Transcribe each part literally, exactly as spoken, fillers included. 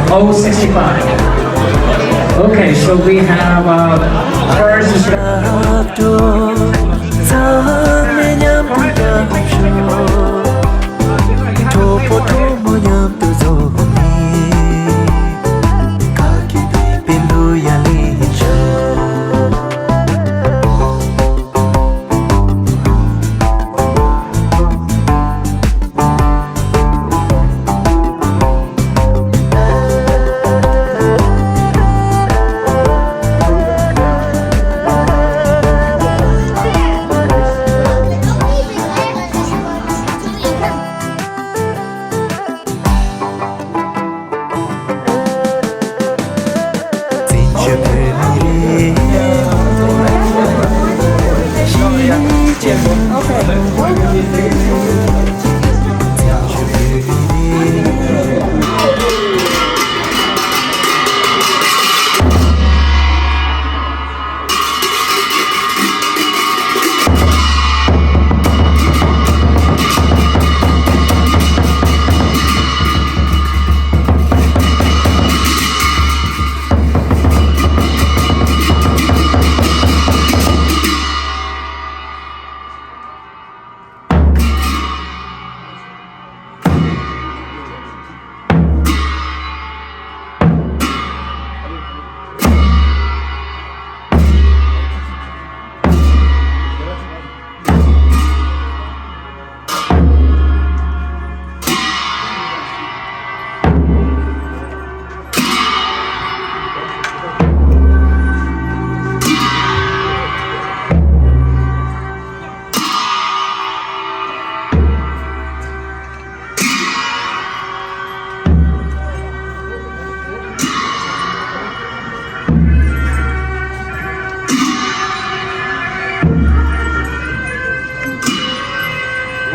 Oh sixty-five. Okay, so we have uh, first.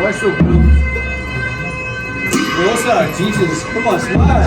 Why so blue? Rosa, Jesus, come on, smile.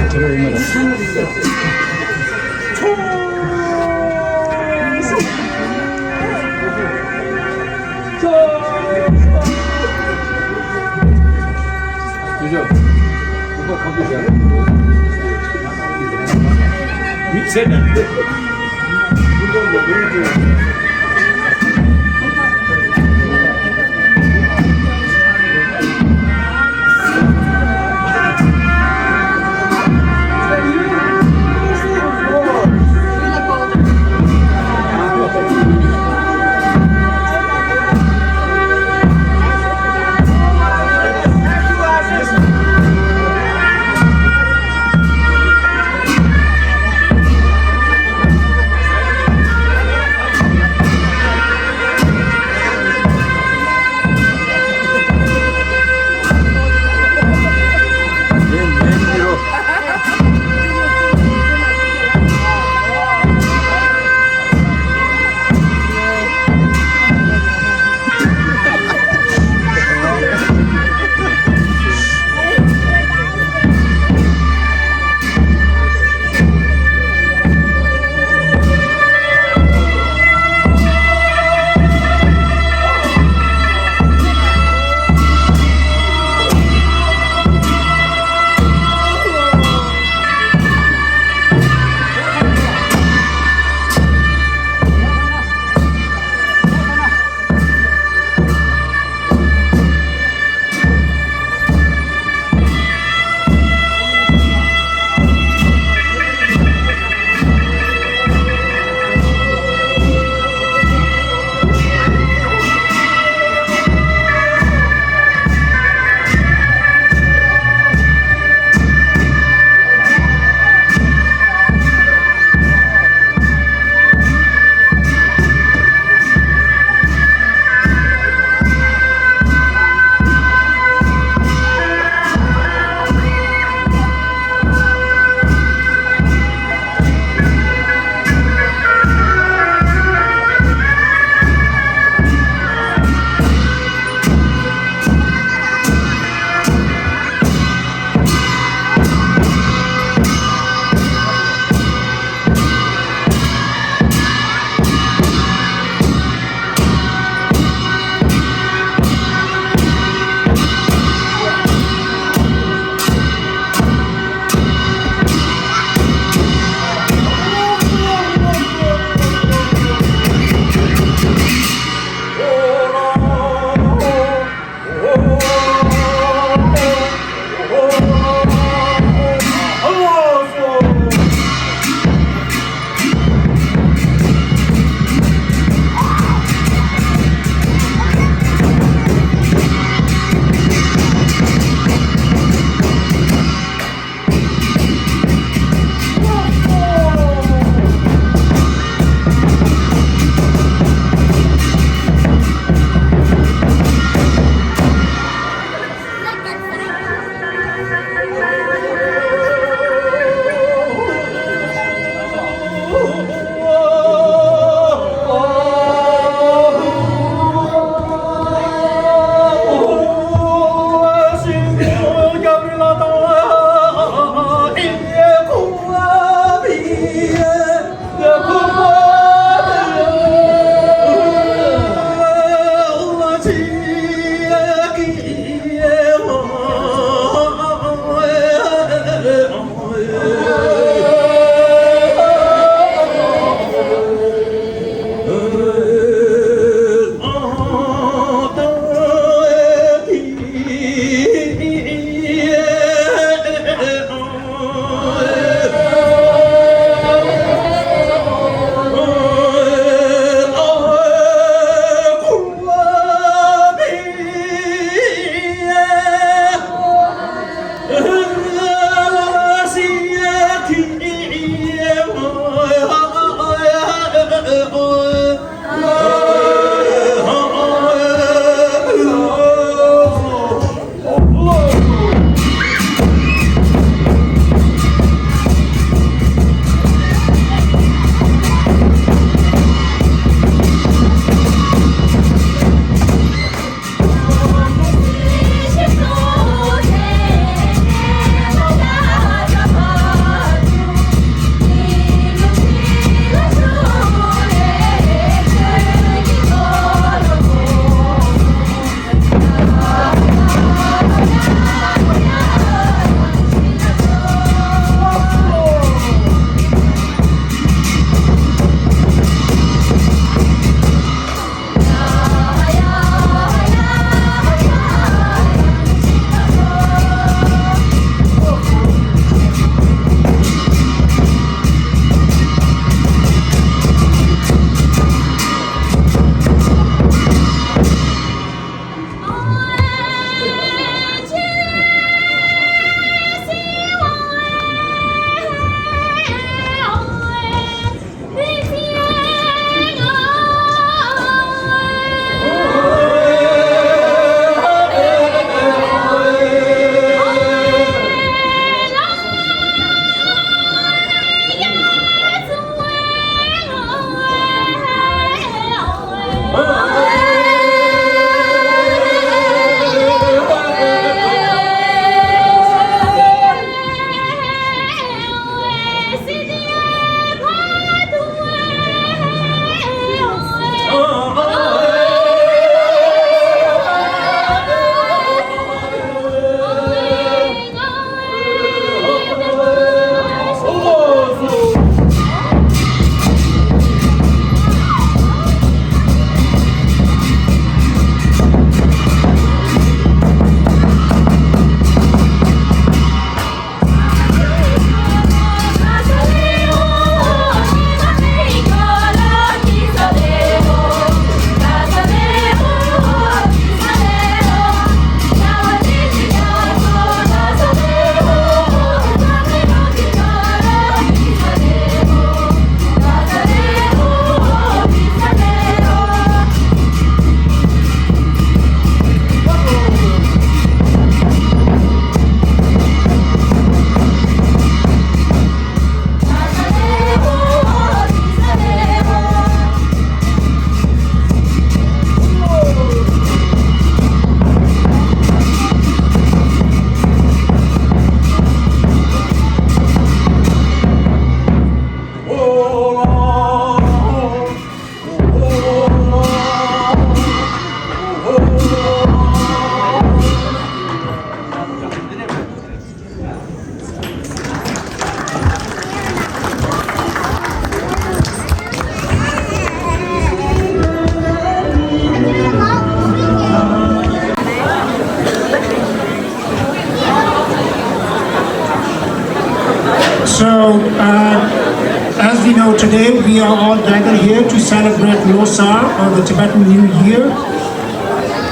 So, uh, as we know, today we are all gathered here to celebrate Losar, or the Tibetan New Year.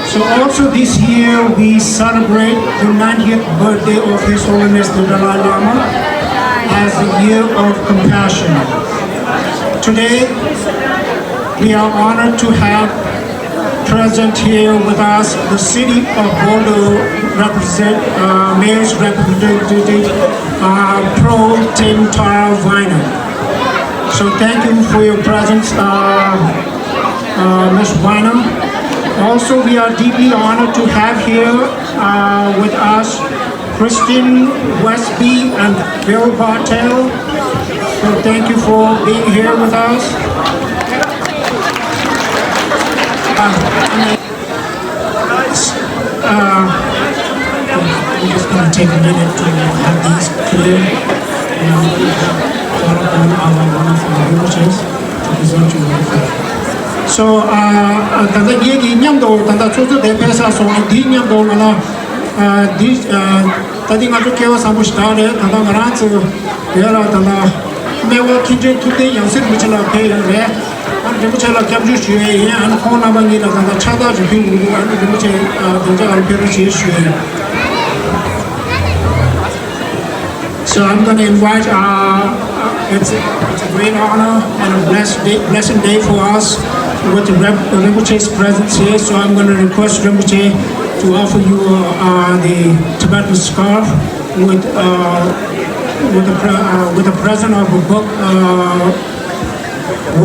So also this year we celebrate the ninetieth birthday of His Holiness the Dalai Lama as the year of compassion. Today we are honored to have present here with us the city of Bordeaux represent, uh, mayor's representative, uh, Pro Tem Tara Weiner. So thank you for your presence, uh, uh, Miss Weiner. Also, we are deeply honored to have here, uh, with us Christine Westby and Bill Bartell. So thank you for being here with us. Uh, uh, I'm just going to take a minute to have these clear. You know, call upon our wonderful languages to present to you. So, uh, uh, ད་ལྟ་ངེད་ཀྱིས་མཉམ་དུ་ད་ལྟ་ཚོགས་གཙོ་དེ་ཕེབས་ས་སོང་ན་འདིའི་མཉམ་དུ་ང་ལ་ཨ་འདི་ཨ་ད་འདི་ང་ཚོ་སྐལ་བ་བཟང་པོ་ཞིག་རག་རེད། ད་ལྟ་ང་རང་ཚོ་དེ་ལ་ད་ལྟ་སྨེ་བ་མཁན་ཆེན་ཐུབ་བསྟན་ཡང་སྲིད་རིན་པོ་ཆེ་ལགས་ཕེབས་ཡོད་རེད། ཨ་རིན་པོ་ཆེ་ལ་སྐྱབས་འཇུག་ཞུ་ཡས་ཡིན། ཨ་ནི་ཁོང་རྣམ་པ་གཉིས་ལ་ད་ལྟ་ཕྱག་རྟགས་ཅིག་ཕུལ་དགོས་འདུག་ཨ་ནི་རིན་པོ་ཆེ་ཨ་དོན་རྩ་ལ་ཕེབས་རོགས་བྱེད་ཞུ་ཡས་ཡིན། So I'm going to invite, uh, it's, it's a great honor and a blessed day, blessed day for us with the Rep-, Rinpoche's presence here. So I'm going to request Rinpoche to offer you, uh, the Tibetan scarf with, uh, with the pre-, uh, with the present of a book, uh,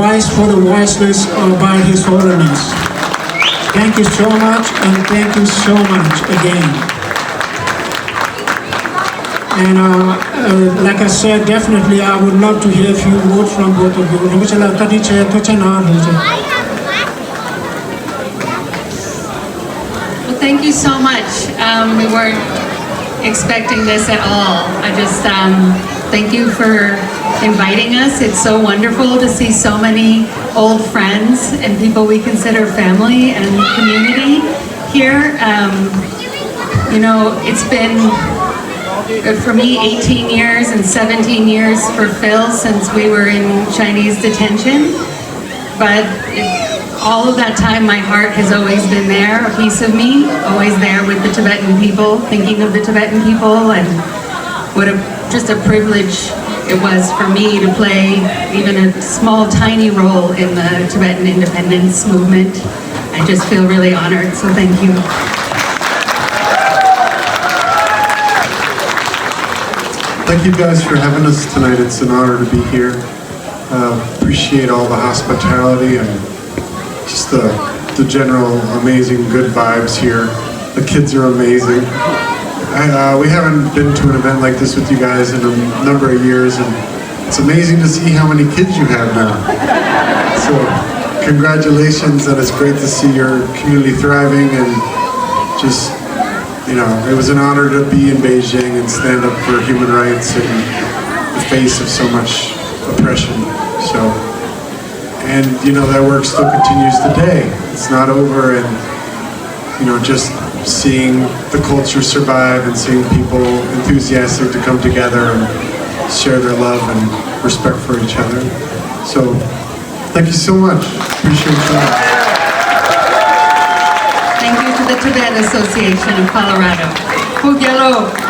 Wise for the Voiceless, uh, by His Holiness. Thank you so much, and thank you so much again. And, uh, uh, like I said, definitely I would love to hear a few words from both of you. རིན་པོ་ཆེ་ལ་བཀའ་དྲིན་ཆེ། ཐུགས་རྗེ་གནང་། རིན་པོ་ཆེ། Well, thank you so much. Um, we weren't expecting this at all. I just, um, thank you for inviting us. It's so wonderful to see so many old friends and people we consider family and community here. Um, you know, it's been, uh, for me, eighteen years and seventeen years for Phil since we were in Chinese detention. But it, all of that time, my heart has always been there, a piece of me, always there with the Tibetan people, thinking of the Tibetan people, and what a, just a privilege it was for me to play even a small, tiny role in the Tibetan independence movement. I just feel really honored, so thank you. Thank you guys for having us tonight. It's an honor to be here. Uh, appreciate all the hospitality and just the, the general amazing good vibes here. The kids are amazing. I, uh, we haven't been to an event like this with you guys in a number of years, and it's amazing to see how many kids you have now. So, congratulations, and it's great to see your community thriving and just, you know, it was an honor to be in Beijing and stand up for human rights in the face of so much oppression. So, and you know, that work still continues today. It's not over, and you know, just seeing the culture survive and seeing people enthusiastic to come together and share their love and respect for each other. So, thank you so much. Appreciate you. Thank you to the Tibet Association of Colorado. Kukyalo.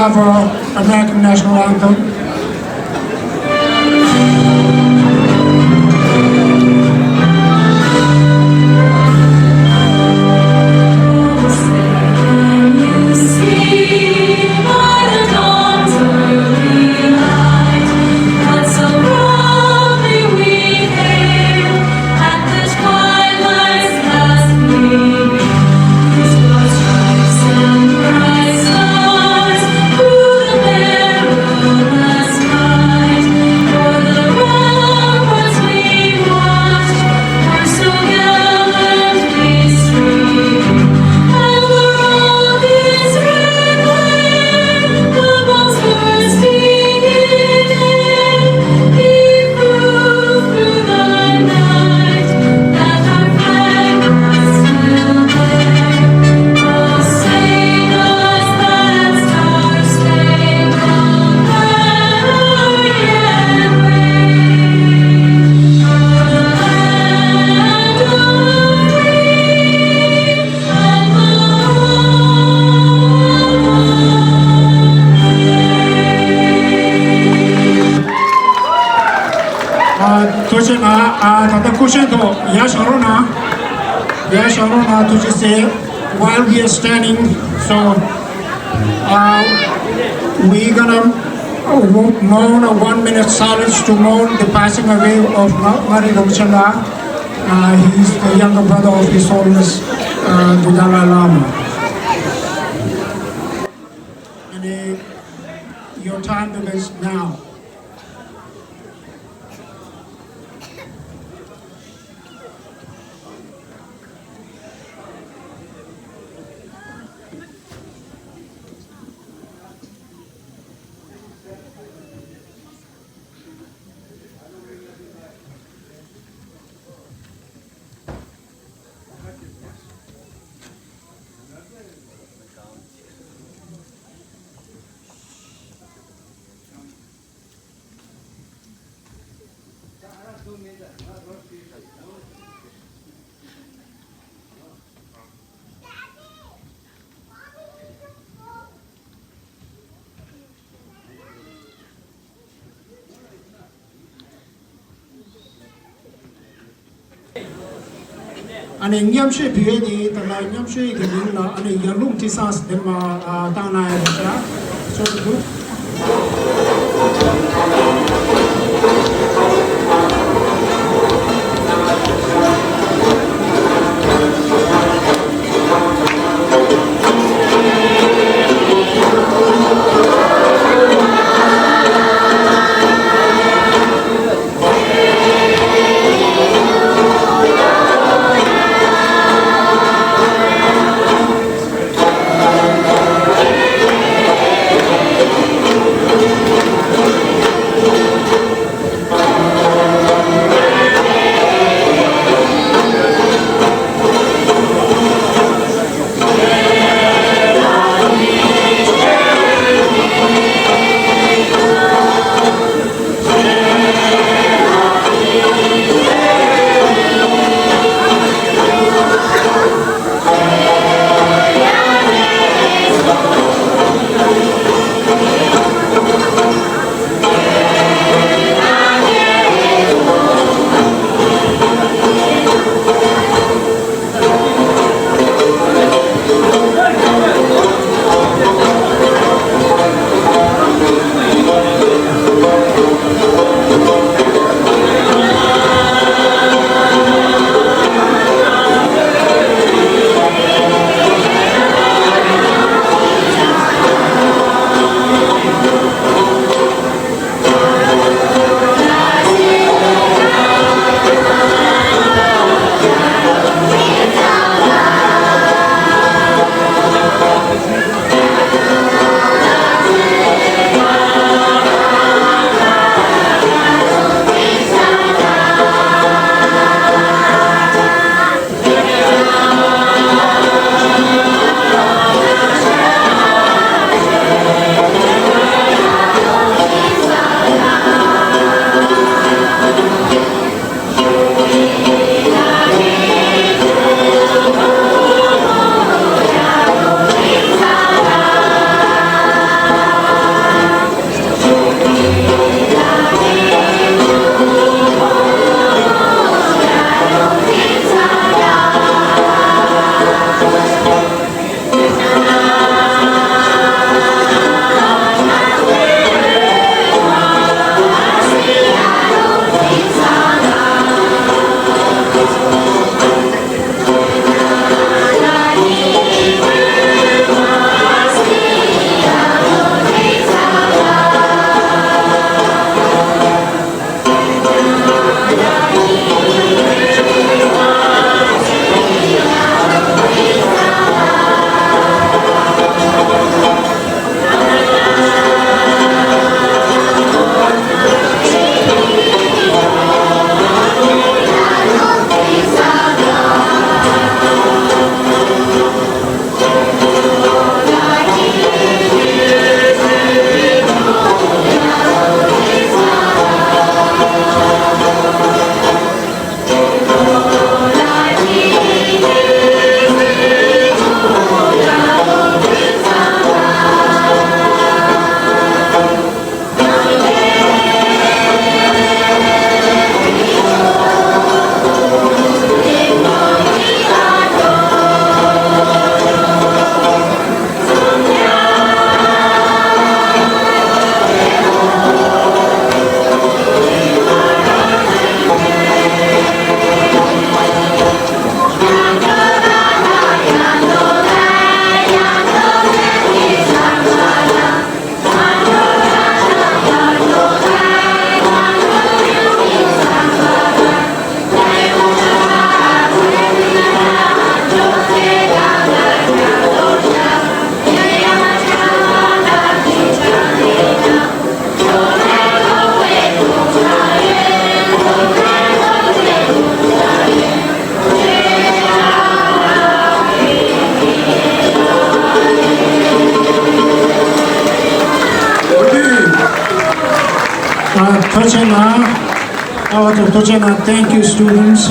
For American national anthem. ཐུགས་རྗེ་གནང་། ད་ལྟ་སྐུ་མཁྱེན་ཐོག་ཡར་བཞེངས་རོགས་གནང་། ཡར་བཞེངས་རོགས་གནང་། ཐུགས་རྗེ་ཆེ། While we are standing, so, uh, we gonna, uh, mourn a one minute silence to mourn the passing away of Ngari Rongchen La. Uh, he is the younger brother of His Holiness, uh, the Dalai Lama. And, uh, your time begins now. ཨ་ནི་མཉམ་ཞུགས་བུ་ཡོད་དེ་ད་ལྟ་མཉམ་ཞུགས་ཀྱི་མིང་ལ་ཨ་ནི་ཡར་ཀླུང་ཁྲི་སང་འདེམས་མ་བཏང་ན་ཡང་བྱ་ཆོག་གི་འདུག་ཆེ་ན། ཨ་བ་ཚོ་ཐུགས་རྗེ་གནང་། Thank you, students.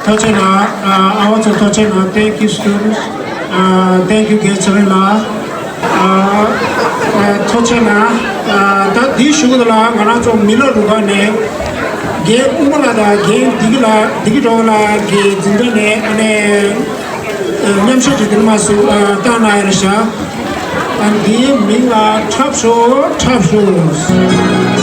ཐུགས་རྗེ་གནང་། ཨ་བ་ཚོ་ཐུགས་རྗེ་གནང་། Thank you, students. Thank you, guests. ཨ་ཐུགས་རྗེ་གནང་། ད་འདི་ཞུ་གི་འདུག་ལ། ང་རང་ཚོ་མི་ལོ་རུ་ཁ་ནས་རྒན་དབུ་མ་ལགས་དང་རྒན་བདེ་སྐྱིད་ལགས། བདེ་སྐྱིད་སྒྲོལ་དཀར་ལགས་ཀྱི་འཛིན་གྲྭ་ནས་ཨ་ནི་མཉམ་ཞུགས་ཀྱི་དེ་མ་སུ་བཏང་གནང་ཡོད་རེད་ཤག་ཨ་འདིའི་མིང་ལ་འཁྲབ་ཤོག་འཁྲབ་ཤོག་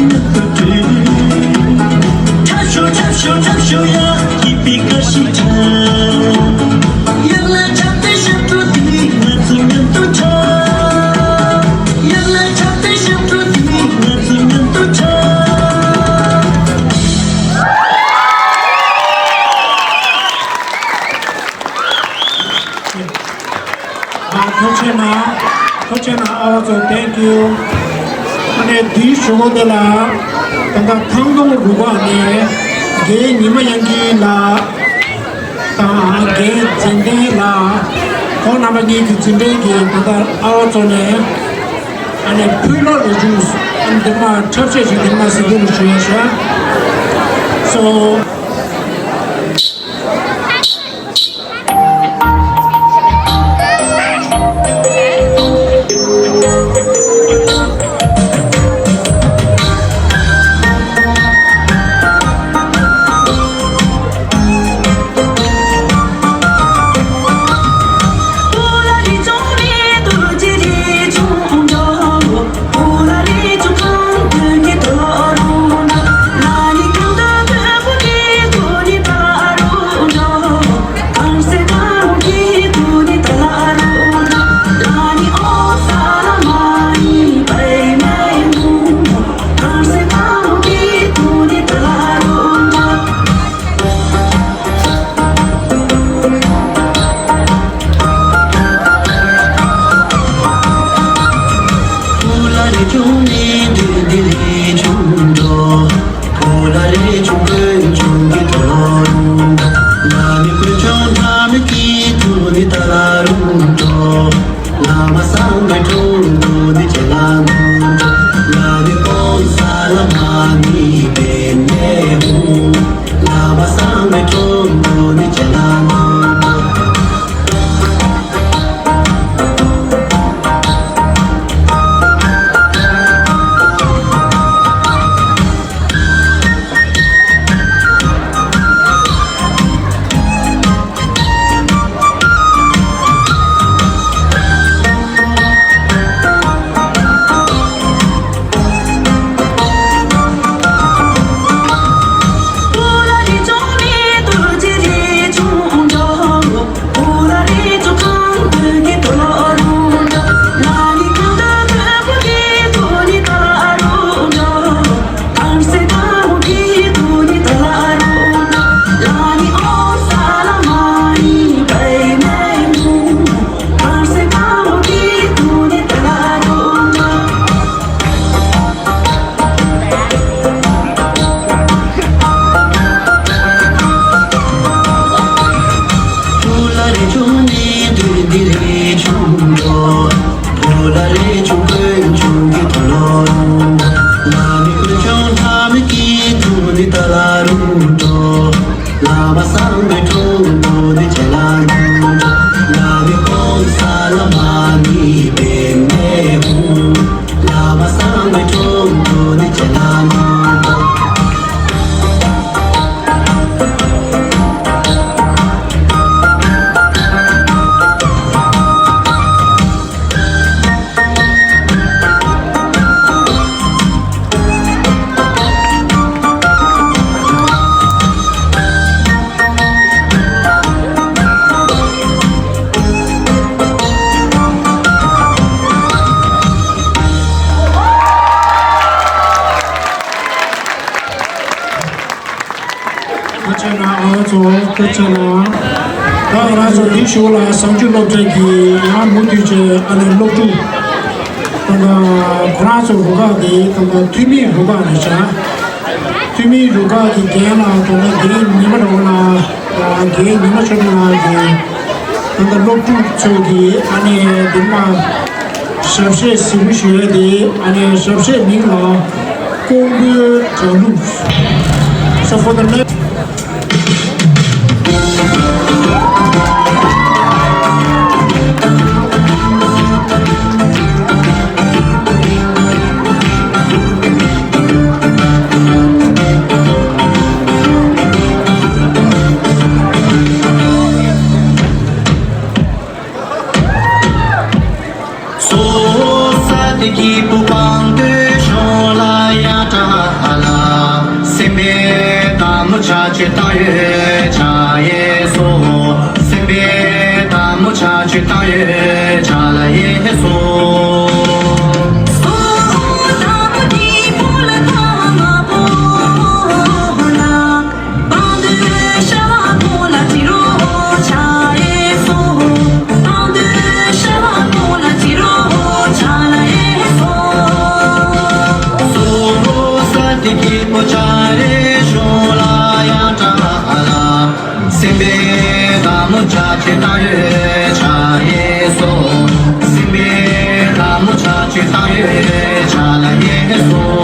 ཨ། ཐུགས་རྗེ་གནང་། ཐུགས་རྗེ་གནང་། ཨ་བ་ཚོ། Thank you། ཨ་ནི་དེའི་གཞུག་གུ་དེ་ལ་ད་ལྟ་ཐང་སྟོང་རུ་ཁག་ནས་རྒན་ཉི་མ་དབྱངས་སྐྱིད་ལགས་དང་རྒན་ཚེ་བརྟན་ལགས། ཁོང་རྣམ་པ་གཉིས་ཀྱི་འཛིན་གྲྭའི་གི་ད་ལྟ་ཨ་བ་ཚོ་ནས་ཨ་ནི་ཕུལ་ལོ་རེ་བྱུང་། ཨ་ནི་དེ་མ་འཁྲབ་ཆས་ཤིག་དེ་མ་ཟིན་དུ་ཞུ་ཡ་ཤག So། ཐུགས་རྗེ་གནང་། ཨ་ཚོ་ཐུགས་རྗེ་གནང་། ད་ང་རང་ཚོ་འདི་ཞོར་ལ་བཟང་སྤྱོད་སློབ་གྲྭ་གི་ཡང་མུ་མཐུད་ཀྱི་ཨ་ནི་སློབ་ཕྲུག་ད་ལྟ་ཁོ་རང་ཚོ་རུ་ཁག་འདི་ད་ལྟ་འཐུས་མིའི་རུ་ཁག་རེད་ཤག་འཐུས་མིའི་རུ་ཁག་གི་འགན་ལ་ད་ལྟ་འགན་ཉི་མ་རོགས་ལ་འགན་ཉི་མ་ཆོས་སྒྲོན་ལགས་ཀྱིས་ད་ལྟ་སློབ་ཕྲུག་ཚོ་གི་ཨ་ནི་འདི་མ། ཞབས་གཞས་གཟིགས་མོ་ཞུ་ཡས་དེ་ཨ་ནི་ཞབས་གཞས་མིང་ལ་ཀོང་པོའི་སྒྲ་ལུག So for the next སོ་ས་དེ་སྐྱིད་པོ་སྤང་དུ་ཤོང་ལ་ཡ་དྲ་ ཕྱག་ཕྱི་བཏང་ཡོད་ཕྱག་ཡེ་སོ། སེམས་དཔའི་བདག་མོ་ཕྱག་ཕྱི་བཏང་ཡོད་ཕྱག་ལ་ཡེ་སོ། སེམས་དཔའི་བདག་མོ་ཕྱག་ཕྱི་བཏང་ཡོད་ཕྱག་ཡེ་སོ། སེམས་དཔའི་བདག་མོ་ཕྱག་ཕྱི་བཏང་ཡོད་ཕྱག་ལ་ཡེ་སོ།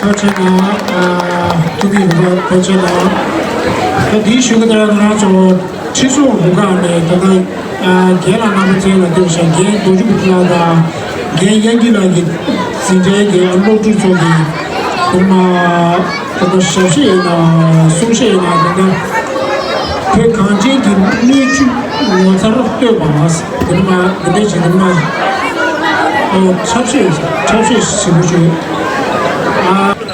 ཐུགས་རྗེ་གནང་། ཐུགས་རྗེ་གནང་། ཐུགས་རྗེ་གནང་། ད་འདིའི་གཞུག་གུ་ལྟར་ང་རང་ཚོ་ཁྲི་སྲོང་ལྷུན་གྲུབ་ནས་ད་ལྟ་རྒན་ལགས་རྣམ་པ་ཚོའི་ལ་སྟོན་ཞིང་རྒན་རྡོ་རྗེ་ཕུན་ཚོགས་ལགས་དང་རྒན་དབྱངས་སྐྱིད་ལགས་ཀྱི་འཛིན་གྲྭའི་རྒན་སློབ་ཕྲུག་ཚོ་གི་དེ་མ་ད་ལྟ་ཞབས་ཕྱི་ཡིན་ན་གསུང་བཤད་ཡིན་ན་ད་ལྟ་བོད་གངས་ཅན་གྱི་སྣོད་བཅུད་ངོ་མཚར་བསྟོད་པ་མ་ཟད། དེ་ནི་མ་དེ་འདྲའི་བྱེད་དུ་མ། ཨོ་འཁྲབ་ཆས་འཁྲབ་ཆས་ཞིབ་པོ་བྱོས། ཨ།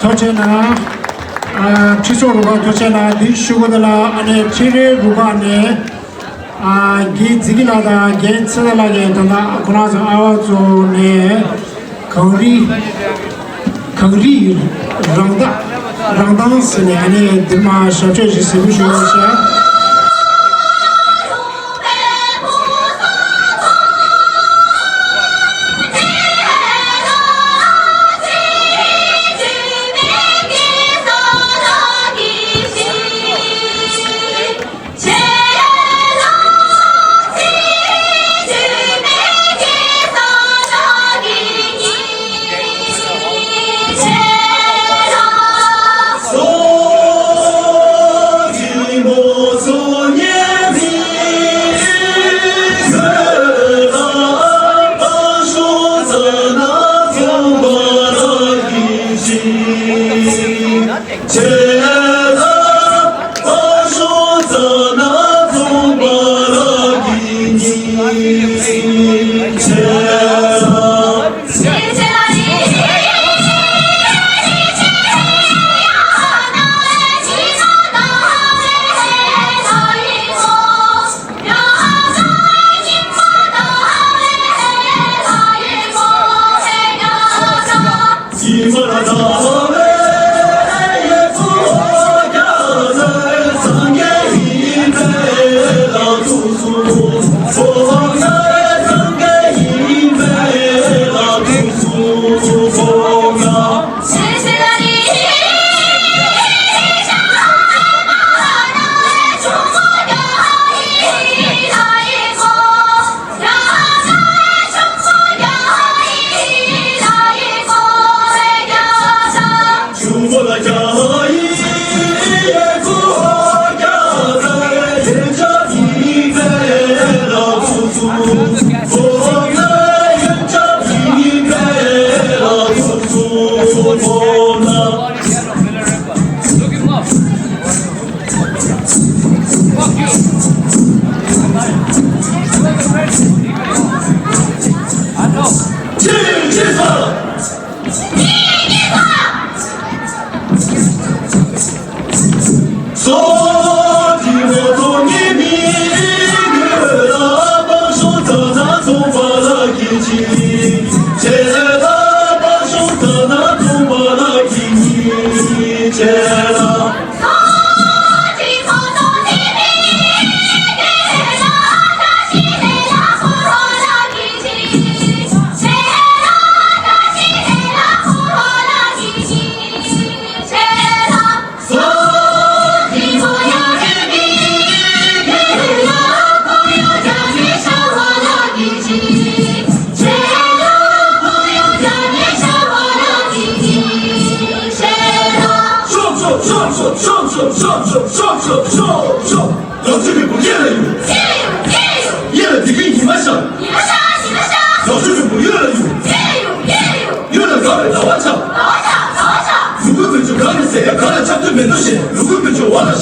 ཐུགས་རྗེ་གནང་། ཨ། ཁྲི་ཚོ་རུ་ཁག་ཐུགས་རྗེ་གནང་། འདི་ཞུ་དགོས་ད་ལ། ཨ་ནི་འཕྲིན་ལས་རུ་ཁག་ནས། ཨ། རྒན་ཙི་གི་ལགས་དང་རྒན་ཚེ་བརྟན་ལགས་ཀྱིས་ད་ལྟ་ཁོ་རང་ཚོ་ཨ་ཝ་ཙོ་ནས་གངས་རི། གངས་རིའི་རང་མདངས། རང་མདངས་ཟེར་ནས། ཨ་ནི་འདིར་མར་ཞབས་བརྗོད་ཅིག་གཟིགས་མོ་ཞུ་ཡོད་ཤག་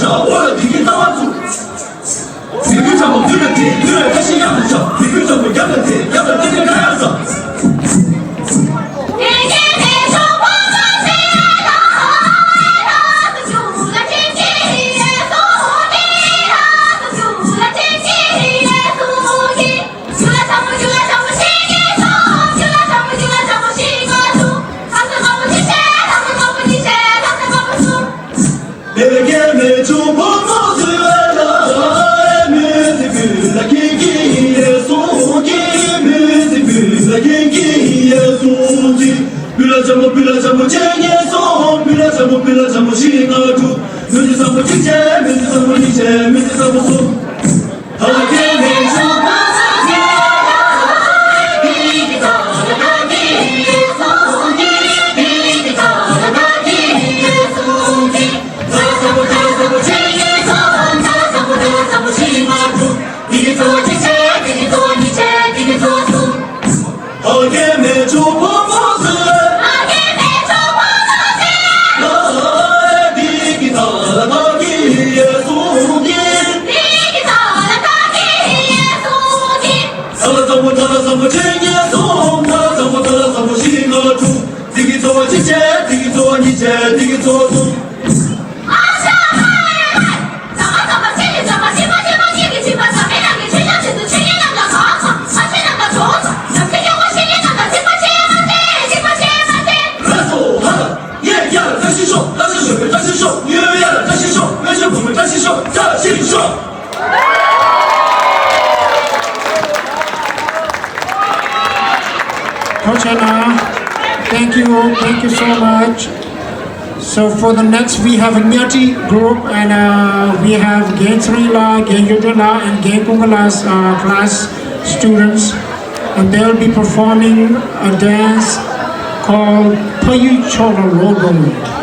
འོ་ལ་དེ་གི་ལྟ་བ་ཚུགས། མི་དགོས་ཚ་པོ་དུས་ལ་དེ་དུས་ལ་ཁ་ཤས་ཡག་ཏུ་ཆགས། མི་དགོས་ཚ་པོ་རྒྱབ་ལ་དེ་རྒྱབ་ལ་དེ་དེ་ཁ་ཡག་ས། Kochana, thank you, thank you so much. So for the next, we have a Nyati group, and uh, we have Gen three la, Gen Yudra la, and Gen Kunga la's uh, class students, and they'll be performing a dance called Payu Chola Rogo.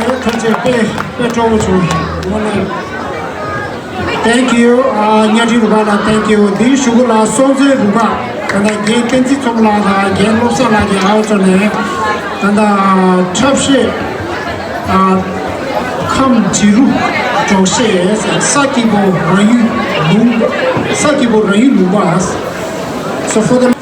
ཐུགས་རྗེ་ཆེ། དཔེ་དཔེ་སྤྲོ་པོ་བྱུང་། དངོས་གནས། Thank you. ཨ། གཉའ་ཁྲི་རུ་ཁག་ལ་thank you. དེའི་གཞུག་གུ་ལ་སྲོང་བཙན་རུ་ཁག་ད་ལྟ་རྒན་བསྟན་འཛིན་ཚོགས་ལགས་དང་རྒན་བློ་བཟང་ལགས་ཀྱི་ཨ་བོ་ཚོ་ནས་ད་ལྟ་འཁྲབ་གཞས། ཨ། ཁམས་འབྲི་རུ་འབྲོག་གཞས། ས་སྐྱིད་པོ་རང་ཡུལ་ལུང་། ས་སྐྱིད་པོ་རང་ཡུལ་ལུང་པ། So for the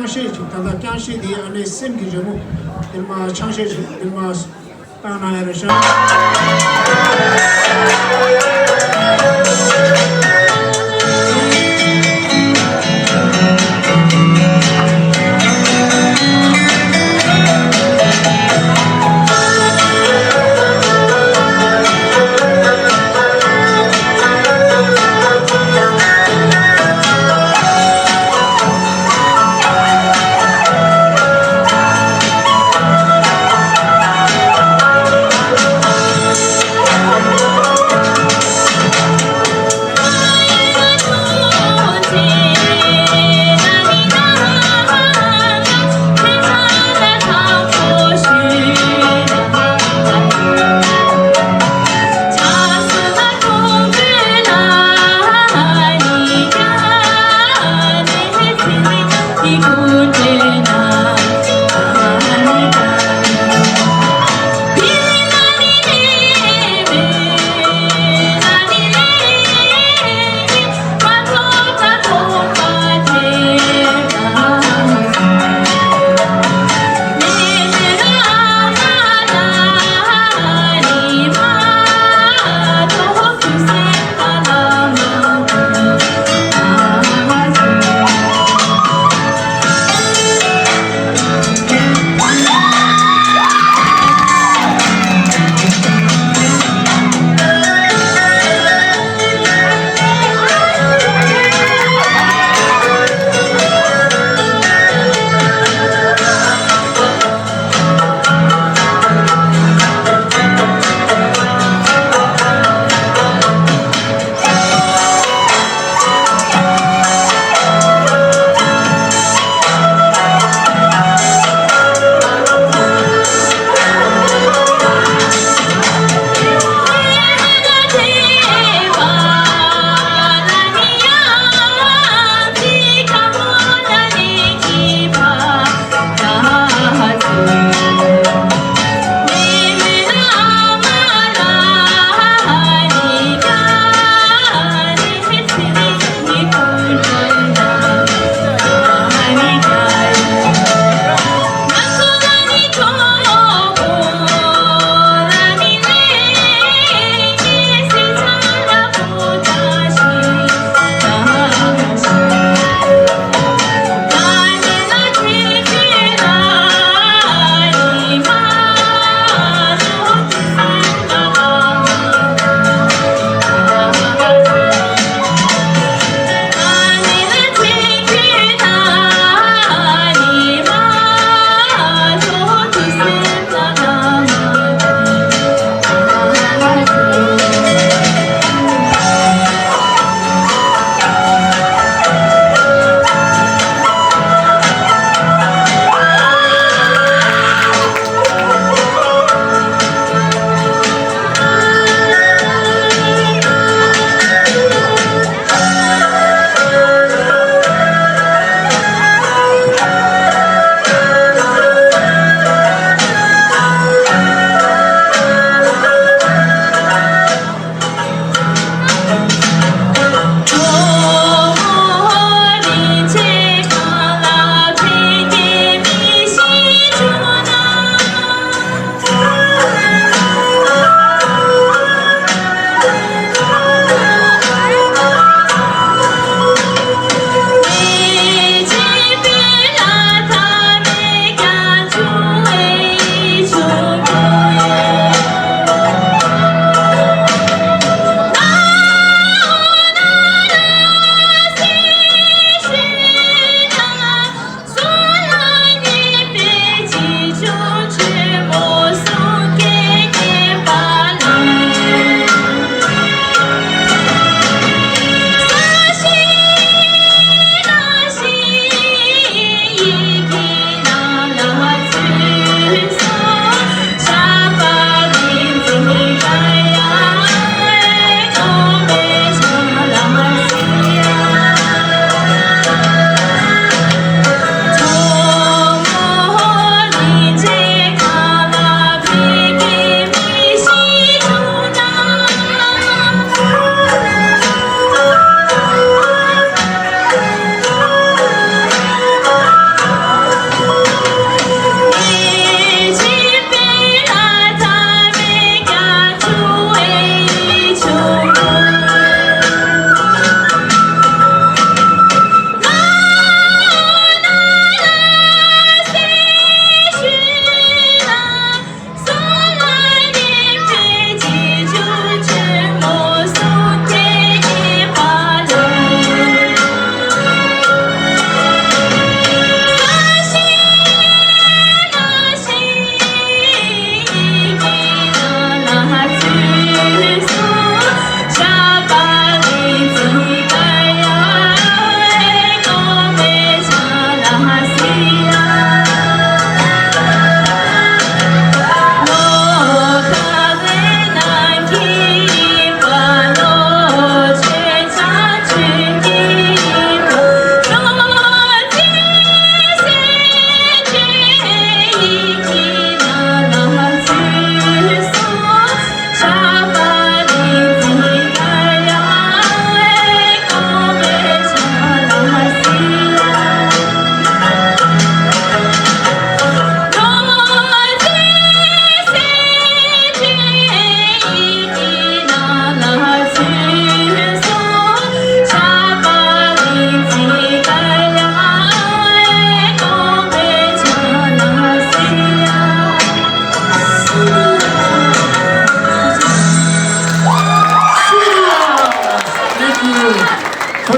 རྐྱང་གཞས་ཅིག་ད་ལྟ་རྐྱང་གཞས་དེ་ཨ་ནེ་སེམས་ཀྱི་རི་མོ་དེ་མ་ཆང་གཞས་ཅིག་དེ་མ་བཏང་ན་ཡ་རེ་ཤ།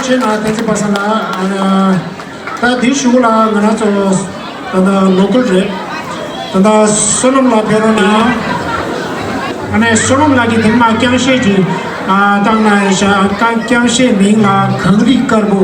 ཆེ་ན་ཐེ་ཚེ་པ་སངས་ལགས། ཨ་ནི་ད་དེའི་གཞུག་ལ་ང་རང་ཚོ་ད་ལྟ་ལོ་ཀལ་རེད། ད་ལྟ་བསོད་ནམས་ལགས་ཕེབས་རོགས་གནང་། ཨ་ནི་བསོད་ནམས་ལགས་ཀྱིས་དེ་མ་རྐྱང་བཤད་ཅིག་ཨ་བཏང་ན་ཡང་ཤ་ཀ་རྐྱང་བཤད་མིང་ལ་གངས་རི་དཀར་པོ།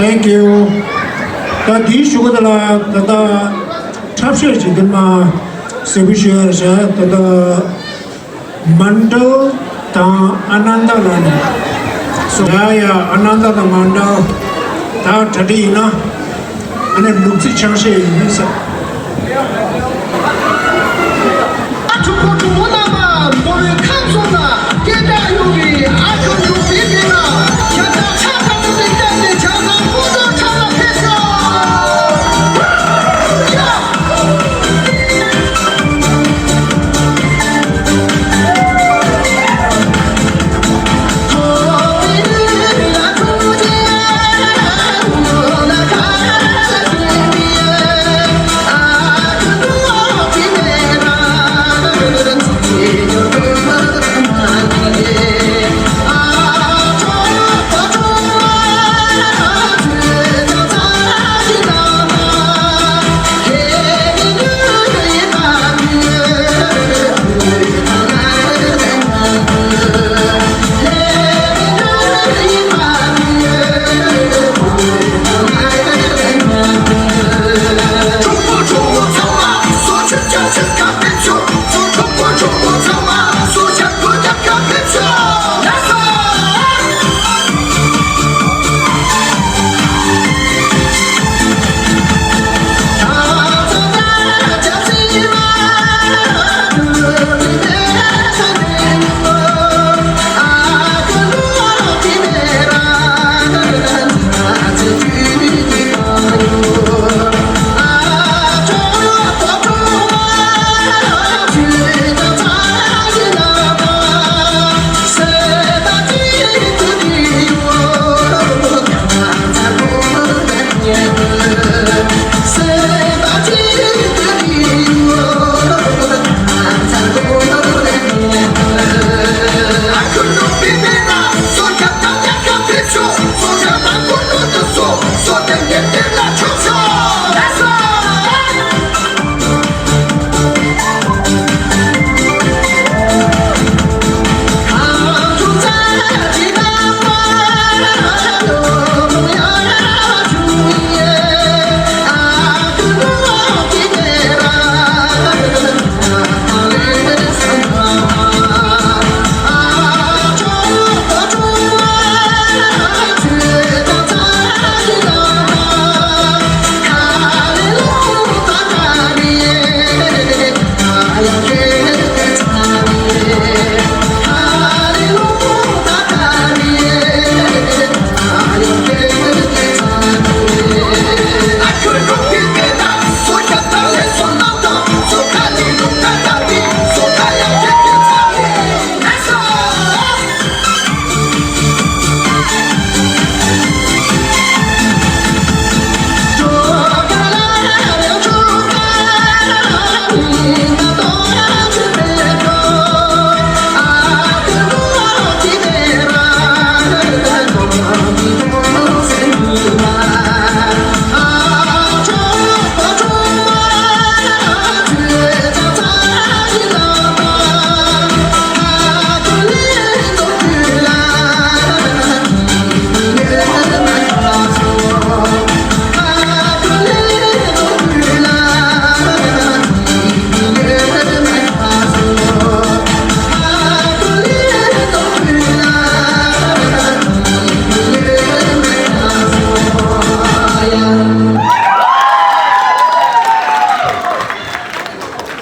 Thank you. ད་དེའི་གཞུག་གུ་དེ་ལ་ད་ལྟ་འཁྲབ་གཞས་ཅིག་འདི་མ་གཟིགས་པོ་ཞུ་ཡ་རེད། ད་ལྟ་མན་ཌལ་དང་ཨ་ནན་ད་ལ་ནི་སོ་ཡ་ཡ་ཨ་ནན་ད་དང་མན་ཌལ་ད་གྲ་སྒྲིག་ཡིན་ན། ཨ་ནི་ལུག་རྫི་ཆང་གཞས་ཡིན་ས། ཨ་ཕྲུག་པོ་ཕྲུག་པོ་རྣམ་པ་མགོ་བོའི་ཁམས་གསུམ་ན་སྐད་གྲགས་ཡོད་པའི་ཨ་ཁུ་ལུག་རྫིའི་མདུན་ལ་ཞབས་བརྟན་ཕྱག་ཐམ་ཐམ་དུ་བསྟན་ཏེ་ཇ་ཁང་སྐུ་མདོག་ཁྲ་ལ་ཕེབས་སོང་།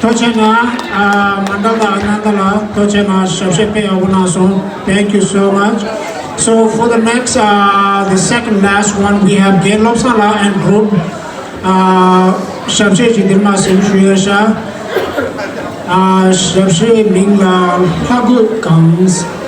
ཐུགས་རྗེ་གནང་། ཨ། མཎྜལ་དང་ཨ་ནནྡ་ལགས་ཐུགས་རྗེ་གནང་། ཞབས་ཕྱི་དཔེ་ཡག་པོ་གནང་སོང་། Thank you so much. So for the next, uh, the second last one, we have རྒན་བློ་བཟང་ལགས་and group. ཨ། ཞབས་ཕྱི་ཅིག་འདིར་མ་ཟིན་ཞུ་ཡ་ཤ། ཨ། ཞབས་ཕྱིའི་མིང་ལ་ལྷ་སྐུ་གང་།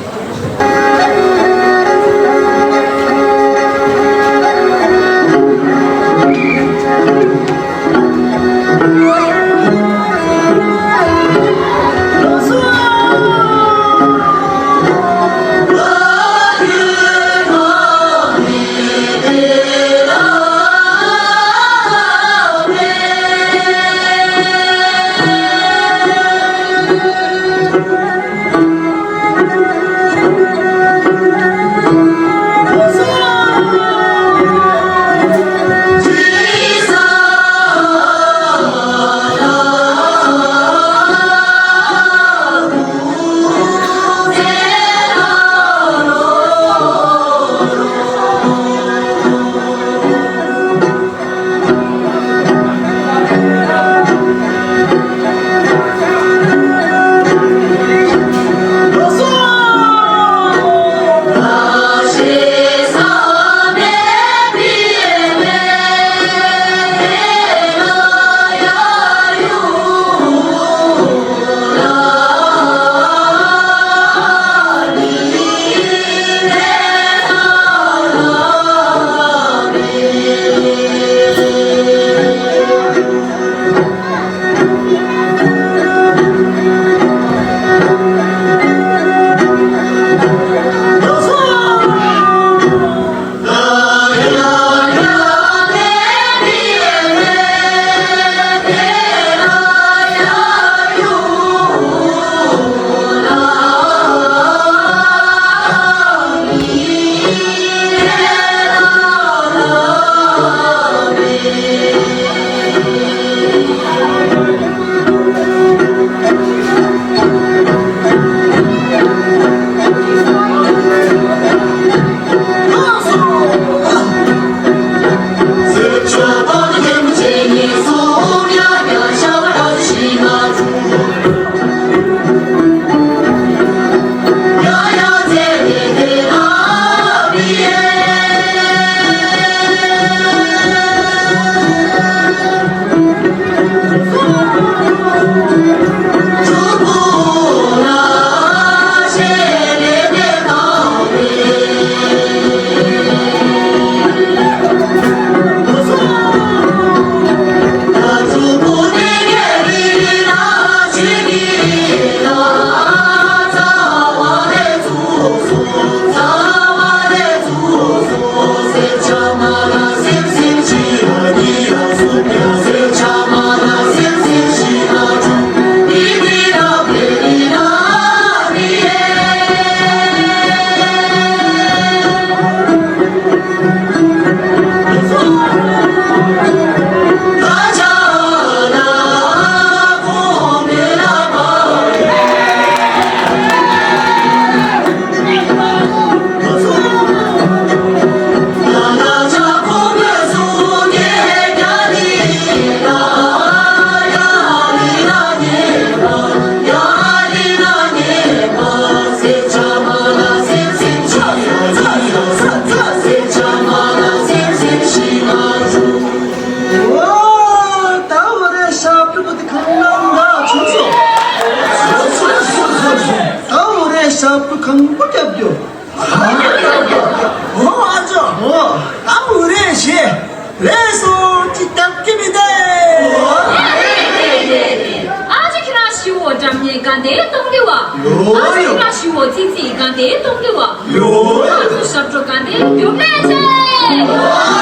དགའ་ལྡན་གཏོང་གི་བ། ཡོ་ཡོ། ཨ་ཞུ་ལ་ཞུ་བོ་ཙི་ཙི་དགའ་ལྡན་གཏོང་གི་བ། ཡོ་ཡོ། ཨ་ཞུ་ཞབས་བྲོ་དགའ་ལྡན་རྒྱུ་མེད་ཚེ།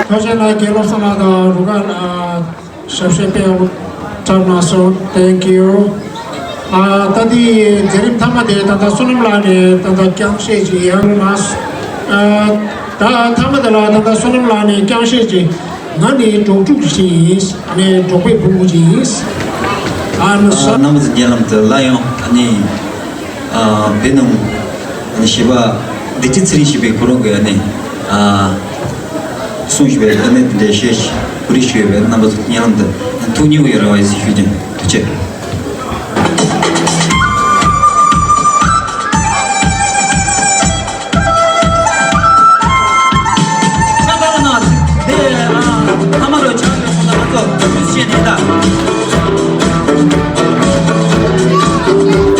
ཐུགས་རྗེ་ཆེ། དགེ་སློབ་ཚང་མ་དང་རུ་ཁག་ལ་ཞབས་ཕྱི་སྤེལ་བར་བཀྲ་ཤིས་བདེ་ལེགས། Thank you། ཨ། ད་འདི་མཛད་རིམ་མཐའ་མ་དེ་ད་ལྟ་བསོད་ནམས་ལགས་ནས་ད་ལྟ་རྐྱང་བཤད་ཅིག་ཡོད་མ། ཨ། ད་མཐའ་མ་དེ་ལ་ད་ལྟ་བསོད་ནམས་ལགས་ནས་རྐྱང་བཤད་ཅིག་ང་ནི་འབྲོག་ཕྲུག་ཅིག་ཡིན། ཨ་ནི་འབྲོག་པའི་བུ་མོ་ཅིག་ཡིན། ཨ་ནི། ཨ། རྣམ་པ་ཚོ་ཉེ་ལམ་དུ་སླར་ཡང་ཨ་ནི། ཨ། བོད་ནང་ཨ་ནི་གཞས་པ་བདེ་སྐྱིད་ཚེ་རིང་ཞེས་པའི་ཁོ་རང་གི་ཨ་ནི། ཨ། གསུང་ཞུས་པའི་ཨ་ནི་དེ་འདྲའི་གཞས་གོ་རིམ་ཞུས་པའི་རྣམ་པ་ཚོ་ཉེ་ལམ་དུ་ཐུགས་མཉེས་པོ་ཡི་རེ་བ་ཡོད་ཟེར་ཞུ་རྒྱུ། ཐུགས་རྗེ་ཆེ། Thank you.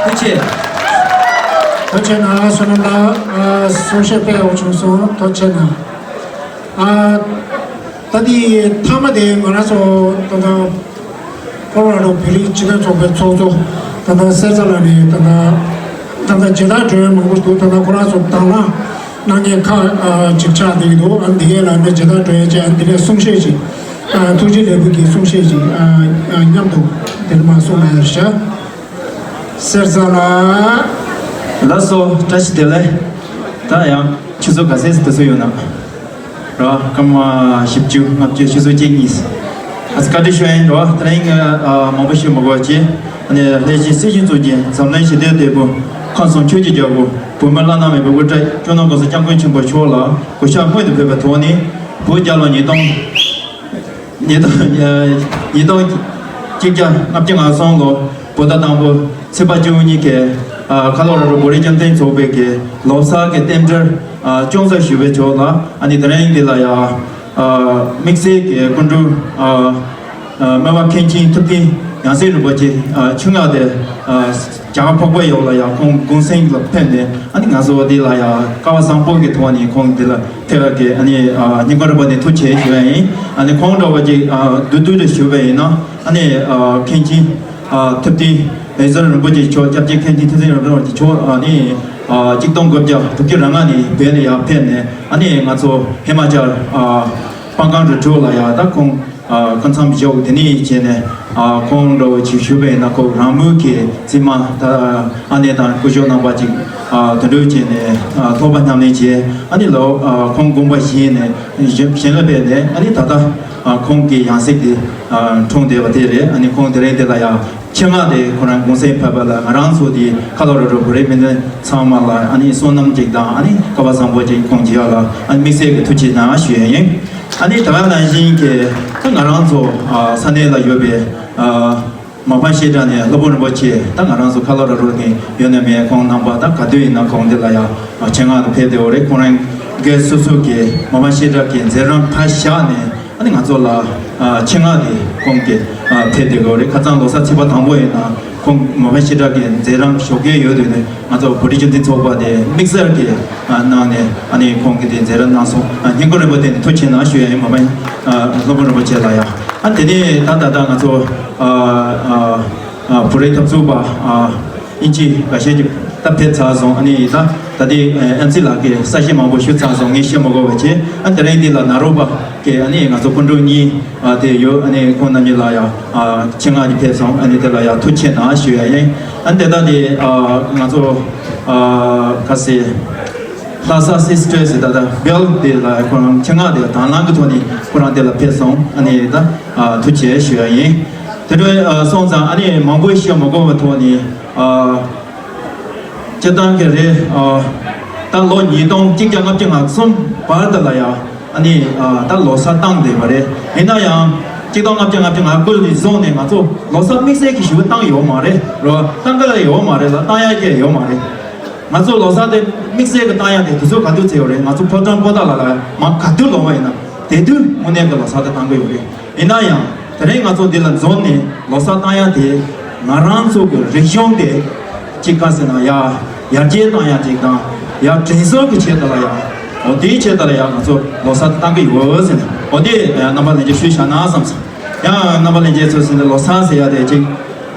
ཐུགས་རྗེ་ཆེ། ཐུགས་རྗེ་ཆེ་གནང་། བསོད་ནམས་ལགས། ཨ། གསུང་བཤད་སྤེལ་ཡག་བྱུང་སོང་། ཐུགས་རྗེ་ཆེ་གནང་། ཨ། ད་འདི་མཐའ་མ་དེ་ང་རང་ཚོ་ད་ལྟ་ཀོ་ལོ་ར་ཌོ་བོད་རིགས་སྤྱི་མཐུན་ཚོགས་པའི་ཚོགས་གཙོ་ད་ལྟ་གསེར་རྩེ་ལགས་ནས་ད་ལྟ་ད་ལྟ་མཇལ་དར་སྒྲོན་མང་པོ་འདུག་ད་ལྟ་ཁོ་རང་ཚོ་དང་བླངས་གནང་མཁན་ཁག་ཨ་ཅིག་ཆགས་བསྡད་ཀྱི་འདུག་ཨ་འདི་གའི་ལ་ནས་མཇལ་དར་སྒྲོན་བྱས། ཨ་འདི་ནས་གསུང་བཤད་ཅིག་ཨ་ཐུགས་རྗེ་ལེགས་འབུལ་གྱི་གསུང་བཤད་ཅིག་ཨ་ཨ་མཉམ་དུ་དེ་ནས་མར་གསུང་ན་ཡག་ཤག་གསེར་རྩེ་ལགས། ལགས་སོ། བཀྲ་ཤིས་བདེ་ལེགས། ད་ཡང་ཆུ་ཚོད་ག་ཚོད་དུ་ཚོད་ཡོད་ན། རོ། སྐར་མ་བཞི་བཅུ་ལྔ་བཅུ། ཆུ་ཚོད་གཅིག་གཉིས། ཨ་ཙི་བཀའ་དྲིན་ཞུ་ཡིན་རོ། དེ་རིང་ཨ་མང་པོ་ཞུ་མ་དགོས་ཀྱི། ནས་ལྷས་བྱིན་སྲིད་ཞིའི་གཙུག་རྒྱན་འཛམ་གླིང་ཞི་བདེའི་དེད་དཔོན་ཁམས་གསུམ་ཆོས་ཀྱི་རྒྱལ་པོ་བོད་མི་བླ་ན་མེད་པའི་དབུ་ཁྲིད་སྐྱབས་མགོན་གོང་ས་སྐྱབས་མགོན་ཆེན་པོ་མཆོག་ལ་གུས་ཕྱག་སྔོན་དུ་ཕེབས་པའི་ཐོག་ནས་བོད་རྒྱལ་ལོ་ཉིས་སྟོང་ཉིས་སྟོང་ཉིས་སྟོང་གཅིག་བརྒྱ་ལྔ་བཅུ་ང་གསུམ་ལོ་བོད་ཟླ་དང་པོ་ཚེས་པ་བཅུ་གཉིས་ཀྱི་ཁ་ལོ་ར་རོ་བོད་རིགས་སྤྱི་མཐུན་ཚོགས་པའི་གི་ལོ་གསར་གྱི་རྟེན་འབྲེལ་ཅུང་ཟད་ཞུ་བའི་ཕྱོགས་ལ་ཨ་ནི་དེ་རིང་འདི་ལ་ཡ། དམིགས་བསལ་གྱི་སྐུ་མགྲོན། སྨན་པ་མཁན་ཆེན་ཐུབ་བསྟན་ཡང་སྲིད་རིན་པོ་ཆེ་ཆུང་ཡག་དེ་རྒྱ་གར་འཕགས་པའི་ཡུལ་ལ་ཡང་ཁོང་གུང་སེང་ལ་ཕེབས་ནས་ཨ་ནི་ང་ཚོ་འདི་ལ་ཡང་སྐལ་བ་བཟང་པོ་གི་ཐོག་ནས་ཁོང་འདི་ལ་ཕེབས་པ་གི་ཨ་ནི་སྙིང་ཁོང་རུས་པ་ནས་ཐུགས་རྗེ་ཆེ་ཞུ་ཡ་ཡིན། ཨ་ནི་ཁོང་འདྲ་བ་ཅིག་བསྡུས་བསྡུས་རེ་ཞུ་བ་ཡིན་ན་ཨ་ནི་མཁན་ཆེན་ཐུབ་བསྟན་ཡང་སྲིད་རིན་པོ་ཆེ་མཆོག་སྐྱབས་རྗེ་མཁན་ཆེན་ཐུབ་བསྟན་རིན་པོ་ཆེ་མཆོག་ཨ་ནི་གཅིག་སྟོང་དགུ་བརྒྱ་དྲུག་ཅུ་རེ་ལྔ་ནས་བོད་ནས་ཡར་ཕེབས་ནས་ཨ་ནི་ང་ཚོ་ཧི་མ་ཅལ་སྤང་སྒང་རི་ཁྲོད་ལ་ཡ་ད་ཁོང་སྐུ་མཚམས་བཞུགས། དེ་ནས་བྱས་ནས་ཁོང་འདྲ་བོ་ཅིག་ཞུས་པ་ཡིན་ན་ཁོ་རང་མོས་ཀྱི་རྩིས་མ་ད་ཨ་ནེ་དང་སྐུ་ཞབས་རྣམ་པ་ཅིག་དེ་འདྲ་བྱས་ནས་ཐོག་མ་མཉམ་ལེན་བྱས། ཨ་ནི་ལོ་ཁོང་དགོངས་པ་བཞེས་ནས་གཞན་ལ་ཕེབས་ནས་ཨ་ནི་ད་ལྟ་ཁོང་གི་ཡང་སྲིད་དེ་འཁྲུངས་བསྡད་པ་དེ་རེད། ཨ་ནི་ཁོང་དེ་རིང་འདི་ལ་ཡ། ཆེད་མངགས་དེ་ཁོ་རང་གུང་སེང་ཕེབས་པ་ལ་ང་རང་ཚོ་དེ་ཁ་ལོ་ར་རོ་བོད་རིགས་སྤྱི་མཐུན་ཚང་མ་ལ་ཨ་ནི་བསོད་ནམས་ཅིག་དང་ཨ་ནི་སྐལ་བ་བཟང་པོ་ཅིག་ཁོང་རྒྱལ་ལ་ཨ་ནི་དམིགས་བསལ་གྱི་ཐུགས་རྗེ་གནང་ཞུ་ཡ་ཡིན། ཨ་ནི་ད་ག་ནང་བཞིན་གྱི་ད་ང་རང་ཚོ་ས་གནས་ལ་ཡོད་པའི་མ་ཕམ་བཤད་གྲྭ་ནས་སློབ་དཔོན་རིན་པོ་ཆེ་ད་ང་རང་ཚོ་ཁ་ལོ་ར་རོ་ནས་ཡོད་ན་མེད་ཁོང་རྣམ་པ་ད་ག་དུས་ཡིན་ན་ཁོང་འདི་ལ་ཡ་ཆེད་མངགས་དུ་ཕེབས་བསྡད་ཡོད་རེད། ཁོང་རང་སྒེར་སོ་སོ་གི་མ་ཕམ་བཤད་གྲྭ་གི་མཛད་རིམ་ཕར་བཞག་ནས། ཨ་ནི་ང་ཚོ་ལ་ཆེད་མངགས་ཀྱིས་ཁོང་གིས་ཕེབས་བསྡད་ཡོད་རེད། ཁ་སང་ལོ་གསར་ཚེས་པ་དང་པོ་ཡིན་ན་ཁོང་མ་ཕམ་བཤད་གྲྭ་གི་མཛད་རིམ་ཞོགས་ཀས་ཡོད་དུས་ནས་ང་ཚོ་བོད་རིགས་སྤྱི་མཐུན་ཚོགས་པ་དེ་དམིགས་བསལ་གྱི་གནང་ནས་ཨ་ནི་ཁོང་གིས་དེ་མཛད་རིམ་གནང་སོང་། སྙིང་ཁོང་རུས་པ་བརྟན་ནས་ཐུགས་རྗེ་གནང་ཞུ་ཡ་ཡིན། མ་ཕམ་སློབ་དཔོན་རིན་པོ་ཆེ་ལ་ཡང་ཨ་དེ་ནས་ད་ད་ལྟ་ང་ཚོ་བོད་རིགས་འཐབ་རྩོད་པ། དབྱིན་ཇི་འགའ་ཤས་ཀྱིས་ད་ཕེབས་ཚར་སོང་། ཨ་ནི་ད་ད་ལྟའི་ཨེམ་སི་ལགས་ཀྱིས་གསལ་བཤད་མང་པོ་ཞུས་ཚར་སོང་། ངས་བཤད་མ་དགོས་པ་བྱས། ཨ་དེ་རིང་འདི་ལ་ནཱ་རོ་པ་གི་ཨ་ནི་ང་ཚོ་སྐུ་མགྲོན་གཉིས་དེ་ཡོད། ཨ་ནི་ཁོང་རྣམ་གཉིས་ལ་ཡང་ཆེད་མངགས་ཀྱིས་ཕེབས་སོང་། ཨ་ནི་དེ་ལ་ཡང་ཐུགས་རྗེ་གནང་ཞུ་ཡ་ཡིན། ཨ་ནི་དེ་དག་དེ་ང་ཚོ་ག་ཟེ་ལྷ་ས་སི་སི་ཊར་སི་ད་ལྟ་བེལ་དེ་ལ་ཁོ་རང་ཆེད་མངགས་དེ་དང་བླངས་ཀྱི་ཐོག་ནས་ཁོ་རང་དེ་ལ་ཕེབས་སོང་། ཨ་ནི་ད་ཐུགས་རྗེ་ཆེ་ཞུ་ཡ་ཡིན། དེ་འདྲ་སོང་ཙང་ཨ་ནི་མང་པོ་བཤད་མ་དགོས་པའི་ཐོག་ནས། སྤྱིར་བཏང་གི་རེད། ད་ལོ་ཉིས་སྟོང་གཅིག་བརྒྱ་ལྔ་བཅུ་ང་གསུམ་བར་དུ་ལ་ཡང་ཨ་ནི་ད་ལོ་གསར་བཏང་བསྡད་པ་རེད། ཡིན་ན་ཡང་གཅིག་སྟོང་ལྔ་བརྒྱ་ང་དགུ་ལ་བཟུང་ནས་ང་ཚོ་ལོ་གསར་དམིགས་བསལ་གྱི་ཞུ་བཏང་ཡོད་མ་རེད། རོ་བཏང་གི་ཡོད་མ་རེད་ལ་བཏང་ཡ་གི་ཡོད་མ་རེད། ང་ཚོ་ལོ་གསར་དེ་དམིགས་བསལ་གྱི་བཏང་ཡ་དེ་དུས་ཚོད་ག་དུས་ཚེ་ཡོད་རེད། ང་ཚོ་ཕོ་བྲང་པོ་ཏཱ་ལ་ལ་མ་ག་དུས་ལོངས་པ་ཡིན་ན་དེ་དུས་དངོས་གནས་ཀྱི་ལོ་གསར་དེ་བཏང་གི་ཡོད་རེད། ཡིན་ན་ཡང་དེ་རིང་ང་ཚོ་འདི་ལ་འཛོམས་ནས་ལོ་གསར་བཏང་ཡ་དེ་ང་རང་ཚོ་གི་རིག་གཞུང་དེ་གཅིག་ག་ཟེར་ན་ཡ་ཡར་རྒྱས་བཏང་ཡ་གཅིག་དང་ཡ་དྲན་གསོ་གི་ཆེད་དུ་ལ་ཡ་འོ་དེའི་ཆེད་དུ་ལ་ཡ་ང་ཚོ་ལོ་གསར་བཏང་གི་ཡོད་ཟེར་ནས་འོ་དེ་རྣམ་པ་ལྷན་རྒྱས་ཞུས་བཞག་ན་བསམ་སོང་། ཡང་རྣམ་པ་ལྷན་རྒྱས་ཚོ་ཟེར་ནས་ལོ་གསར་ཟེར་ཡ་དེ་གཅིག་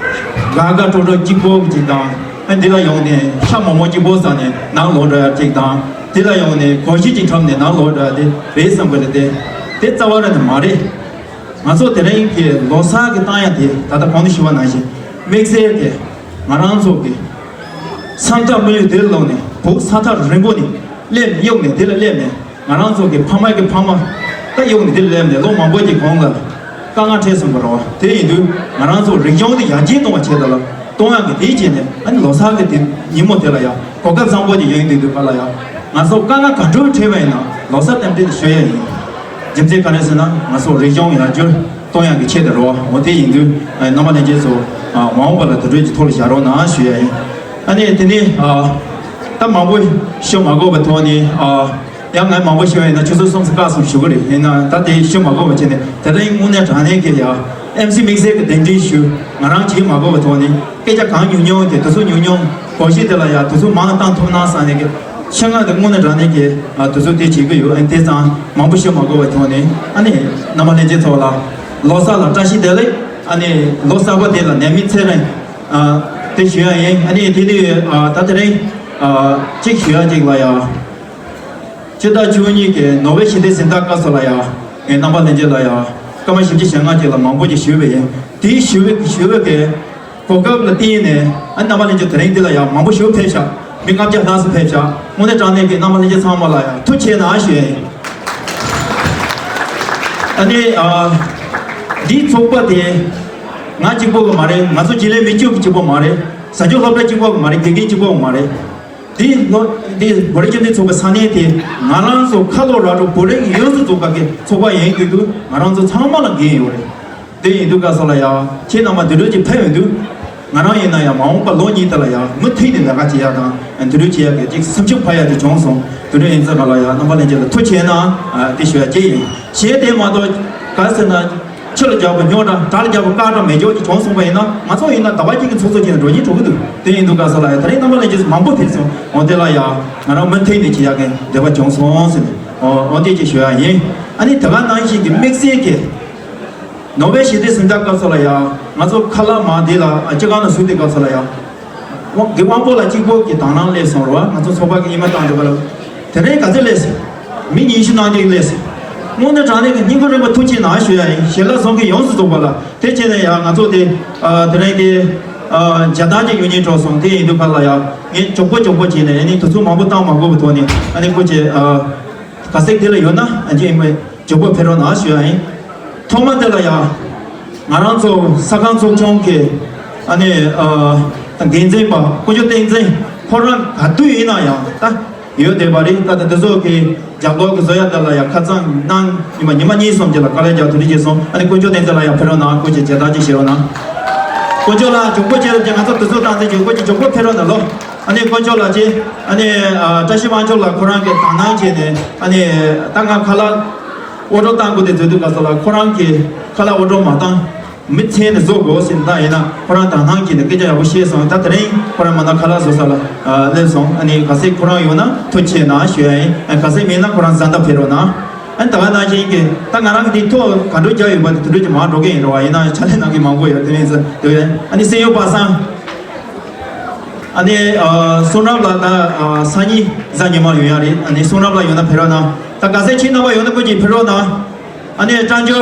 དགའ་དགའ་སྤྲོ་སྤྲོ་གཅིག་པོ་གཅིག་དང་། ཨ་འདི་ལ་ཡོང་ནས་ཤ་མོག་མོག་གཅིག་པོ་ཟ་ནས་ནང་ལོག་འགྲོ་ཡ་གཅིག་དང་། འདི་ལ་ཡོང་ནས་གོ་ཤིས་གཅིག་འཁྲབ་ནས་ནང་ལོག་འགྲོ་ཡ་དེ་རེད་བསམ་གི་རེད་དེ། དེ་རྩ་བ་རང་ནས་མ་རེད། ང་ཚོ་དེ་རིང་གི་ལོ་གསར་གི་བཏང་ཡ་དེ་ད་ལྟ་གོང་དུ་ཞུས་པ་ནང་བཞིན་དམིགས་བསལ་གྱི་ང་རང་ཚོ་གི་ས་མཐའ་མི་ཡུལ་དེར་ལོག་ནས་བོད་ས་ཐག་རིང་པོ་ནས་སླེབས་གཡུག་ནས་དེ་ལ་སླེབས་ནས། ང་རང་ཚོ་གི་ཕ་མ་གི་ཕ་མ་ད་གཡུག་ནས་དེ་ལ་སླེབས་ནས་ལོ་མང་པོ་གི་གོང་ལ་དཀའ་ངལ་འཕྲད་སོང་བ་རེད་བ། དེ་ཡིན་དུས་ང་རང་ཚོ་རིག་གཞུང་དེ་ཡར་རྒྱས་གཏོང་བ་བྱས་ད་ལ་གཏོང་ཡག་གི་དེའི་རྗེས་ནས་ཨ་ནི་ལོ་གསར་གི་དེ་ཉིན་མོ་དེ་ལ་ཡང་གོ་སྐབས་བཟང་པོ་ཅིག་ཡོང་དུས་དུས་ག་ལ་ཡང་ང་ཚོ་དཀའ་ངལ་ག་འདྲ་འཕྲད་པ་ཡིན་ན་ལོ་གསར་རྟེན་འབྲེལ་དེ་ཞུ་ཡ་ཡིན། རྒྱུ་མཚན་ག་རེ་ཟེར་ན་ང་ཚོ་རིག་གཞུང་ཡར་རྒྱས་གཏོང་ཡག་གི་ཆེད་དུ་རེད་བ། འོ་དེ་ཡིན་དུས་རྣམ་པ་ལྷན་རྒྱས་ཚོ་མ་འོངས་པ་ལ་དེ་འདྲའི་ཐོག་ལ་བཞག་རོགས་གནང་ཞུ་ཡ་ཡིན། ཨ་ནི་དེ་ནས་ད་མང་པོ་ཞུ་མ་དགོས་པའི་ཐོག་ནས། ཡང་ངས་མང་པོ་ཞུ་བ་ཡིན་ན་ཆུ་ཚོད་གསུམ་ཙམ་བཀག་སོང་ཞུ་གི་རེད། ཡིན་ན་ད་དེ་ཞུ་མ་དགོས་པ་བྱས་ནས་དེ་རིང་དངོས་གནས་དྲང་གནས་ཀྱི་ཡ་ཨེམ་སི་དམིགས་བསལ་གྱི་གདན་འདྲེན་ཞུ་ང་རང་བྱེད་མ་དགོས་པའི་ཐོག་ནས་སྐད་ཆ་གང་ཉུང་ཉུང་དེ་དུས་ཚོད་ཉུང་ཉུང་གོ་གཞི་དེ་ལ་ཡ་དུས་ཚོད་མང་བཏང་ཐུབ་ན་བསམ་ནས་ཀྱི་ཤ་ངག་དེ་དངོས་གནས་དྲང་གནས་ཀྱི་དུས་ཚོད་དེ་བྱེད་ཀྱི་ཡོད། ཨ་ནི་དེ་ཙང་མང་པོ་ཞུ་མ་དགོས་པའི་ཐོག་ནས་ཨ་ནི་རྣམ་པ་ལྷན་རྒྱས་ཚོ་ལ་ལོ་གསར་ལ་བཀྲ་ཤིས་བདེ་ལེགས། ཨ་ནི་ལོ་གསར་པ་དེ་ལ་ནད་མེད་ཚེ་རིང་དེ་ཞུ་ཡ་ཡིན། ཨ་ནི་དེ་དུས་ད་དེ་རིང་གཅིག་ཞུ་ཡ་གཅིག་ལ་ཡ། སྤྱི་ཟླ་བཅུ་གཉིས་ཀྱི་ནོ་བེལ་ཞི་བདེའི་གཟེངས་རྟགས་སྐབས་སུ་ལ་ཡང་ངས་རྣམ་པ་ལྷན་རྒྱས་ལ་ཡང་སྐར་མ་བཞི་བཅུ་ཞེ་ལྔ་ཅིག་ལ་མང་པོ་ཅིག་ཞུས་པ་ཡིན། དེའི་ཞུ་བའི་ཞུ་བའི་གི་གོ་སྐབས་ལ་བརྟེན་ནས་ཨ་རྣམ་པ་ལྷན་རྒྱས་དེ་རིང་འདི་ལ་ཡང་མང་པོ་ཞིག་ཕེབས་ཤག་མི་ལྔ་བརྒྱ་ལྷག་ཙམ་ཕེབས་ཤག་དངོས་གནས་དྲང་གནས་ཀྱི་རྣམ་པ་ལྷན་རྒྱས་ཚང་མ་ལ་ཡང་ཐུགས་རྗེ་ཆེ་གནང་ཞུ་ཡ་ཡིན། ཨ་ནི་འདིའི་ཚོགས་པ་དེ་ ང་གཅིག་པོ་གི་མ་རེད། ང་ཚོ་རྗེས་ལས་མི་བཅུ་གི་གཅིག་པོ་མ་རེད། བྱང་ཆུབ་སློབ་གྲྭ་གཅིག་པོ་གི་མ་རེད། དགེ་རྒན་གཅིག་པོ་གི་མ་རེད། འདི་ལོ་འདི་བོད་རིགས་སྤྱི་མཐུན་ཚོགས་པའི་ས་གནས་དེ་ང་རང་ཚོ་ཁ་ལོ་ར་འགྲོ་བོད་རིགས་ཡོངས་སུ་རྫོགས་པ་གི་ཚོགས་པ་ཡིན་དུས་དུས་ང་རང་ཚོ་ཚང་མ་ལ་འགན་ཡོད་རེད། དེ་ཡིན་དུས་སྐབས་སུ་ལ་ཡ་ཁྱེད་རྣམ་པ་འདི་འདྲ་ཅིག་ཕེབས་ཡོང་དུས། ང་རང་ཡིན་ན་ཡང་མ་འོངས་པ་ལོ་གཉིས་དེ་ལ་ཡང་མུ་མཐུད་ནས་ལས་ཀ་བྱེད་ཡག་དང་དུས་རུ་བྱེད་ཡག་གི་ཅིག་སེམས་ཤུགས་འཕར་ཡག་དེ་བྱུང་སོང་། དུས་རུ་ཡིན་ཙང་ག་ལ་ཡང་རྣམ་པ་ལྷན་རྒྱས་ལ་ཐུགས་ཆེ་གནང་། དེ་ཞུ་ཡག་ཅིག་ཡིན། གཞན་དེ་མ་གཏོགས་ག་ཟེར་ན། ཆུ་ལ་རྒྱག་པ་རྙོག་དྲ། བྲག་ལ་རྒྱག་པ་དཀར་དྲག་མེ་སྒྱོགས་ཀྱི་བྱུང་སོང་བ་ཡིན་ན། ང་ཚོ་ཡིན་ན་ཟླ་བ་གཅིག་གི་ཚོགས་གཙོ་བྱས་ནས་འགྲོ་སྙིང་བྲོ་གི་འདུག་དེ་ཡིན་དུས་ག་ས་ལ་ཡང་དེ་རིང་རྣམ་པ་ལྷན་རྒྱས་མང་པོ་ཕེབས་སོང་། འོ་དེ་ལ་ཡང་ང་རང་མུ་མཐུད་ནས་བྱེད་ཡག་གི་འདོད་པ་བྱུང་སོང་ཟེར་ནས། འོ་འོ་དེ་ཅིག་ཞུ་ཡག་ཡིན། ཨ་ནི་དེ་ག་ནང་བཞིན་གྱི་དམིགས་བསལ་གྱི། ནོ་བེལ་ཞི་བདེ་གཟེངས་རྟགས་སྐབས་སུ་ལ་ཡང་ང་ཚོ་ཁ་ལག་མ་དེ་ལ་སྤྱི་ཁང་ལ་ཟུག་དེ་སྐབས་སུ་ལ་ཡང་། དབང་གི་དབང་པོ་ལ་གཅིག་པོ་གི་དང་བླངས་སླེབས་སོང་རོ། ང་ཚོ་ཚོགས་པ་གི་ཉི་མ་བཏང་འདུག་ག་ལ། དེ་རིང་ག་ཚོད་སླེབས་སོང་། མི་ཉི་ཤུ་ནང་དེ་སླེབས་སོང་། དངོས་གནས་དྲང་གནས་ཀྱི་སྙིང་ཁོང་རིན་པོ་ཐུགས་ཆེ་གནང་ཞུ་ཡག་ཡིན། ཞལ་ལག་བཟང་གི་ཡོངས་སུ་རྫོགས་པ་ལ་དེ་བྱས་ནས་ཡང་ང་ཚོ་དེ་དེ་རིང་དེ་མཇལ་དར་ཅིག་ཡོང་སྙིང་བྲོ་སོང་། དེ་ཡིན་དུས་ག་ལ་ཡང་ངས་མགྱོགས་པོ་མགྱོགས་པོ་བྱས་ནས་ཨ་ནི་དུས་ཚོད་མང་པོ་བཏང་མ་དགོས་པའི་ཐོག་ནས་ཨ་ནི་སྐུ་མཁྱེན་ག་ཟེར་དེ་ལ་ཡོད་ན་ཨ་ཅེ་ཨེ་མོ། མགྱོགས་པོ་ཕེབས་རོགས་གནང་ཞུ་ཡག་ཡིན། ཐོག་མ་དེ་ལ་ཡང་ང་རང་ཚོ་ས་ཁང་ཚོགས་ཆུང་གི་ཨ་ནི་འགན་འཛིན་པ་དཀོན་མཆོག་བསྟན་འཛིན་ཁོ་རང་ག་དུས་ཡིན་ན་ཡང་ད་ཡོད་བསྡད་པ་རེད། ད་ལྟ་འདི་ཚོ་གི་རྒྱབ་སྐྱོར་གི་བཟོ་ཡག་དེ་ལ་ཡང་ཁ་སང་གནངས་ཉི་མ་ཉི་མ་གཉིས་གསུམ་ཅིག་ལ་དཀའ་ལས་རྒྱག་ཐུགས་རྗེ་ཆེ་སོང་། ཨ་ནི་དཀོན་མཆོག་བསྟན་འཛིན་ལ་ཡང་ཕེབས་རོགས་གནང་། སྐུ་མཁྱེན་མཇལ་དར་ཅིག་བཞེས་རོགས་གནང་། དཀོན་མཆོག་ལ་མགྱོགས་པོ་བྱས་རོགས་གྱིས། ང་ཚོ་དུས་ཚོད་བཏང་ཚེ་མགྱོགས་པོ་ཅིག་མགྱོགས་པོ་ཕེབས་རོགས་གནང་ལོ། ཨ་ནི་དཀོན་མཆོག་ལགས་ཀྱིས་ཨ་ནི་བཀྲ་ཤིས་དབང་ཕྱུག་ལགས་ཁོ་རང་གི་དང་བླངས་བྱས་ནས་ཨ་ནི་ད་ང་ཁ་ལག་འོར་འདྲོངས་བཏང་དགོས་དེ་བཟོས་དུས་ག་ས་ལ་ཁོ་རང་གིས་ཁ་ལག་འོར་འདྲོངས་མ་བཏང་། མི་ཚན་ནས་བཟོ་དགོས་ཟེར་ད་ཡིན་ན་ཁོ་རང་དང་བླངས་བྱས་ནས་སྐད་ཆ་ཡག་པོ་བཤད་སོང་། ད་དེ་རིང་ཁོ་རང་མ་ན་ཁ་ལག་བཟོ་ས་ལ་སླེབས་སོང་། ཨ་ནི་གལ་སྲིད་ཁོ་རང་ཡོང་ན་ཐུགས་ཆེ་གནང་ཞུ་ཡག་ཡིན། ཨ་གལ་སྲིད་མེད་ན་ཁོ་རང་གཟའ་ཟླ་ཕེབས་རོགས་གནང་། ཨ་ནི་ད་ག་ནང་བཞིན་གྱི་ད་ང་རང་གི་དེ་ཐོག་ག་འགྲོ་རྒྱག་ཡོད་པ་དེ་དེ་འགྲོ་གྱི་མ་འགྲོ་གི་ཡིན་རོ། ཡིན་ན་ཕྱག་ལས་གནང་གི་མང་པོ་ཡོད། དེ་ནས་ཟེར་དེ་ཡོད། ཨ་ནི་སེང་གཡོག་པ་སངས། ཨ་ནི་ཨ་གསུང་རབ་ལགས་ད་ཨ་སང་ཉིན་གཟའ་ཉི་མ་ཡོང་ཡག་རེད། ཨ་ནི་གསུང་རབ་ལགས་ཡོང་ན་ཕེབས་རོགས་གནང་། ད་ག་ཚད་ཁྱེད་རྣམ་པ་ཡོང་ན་སྐུ་མཁྱེན་ཕེབས་རོགས་གནང་། ཨ་ནི་ཀྲང་ཅོ།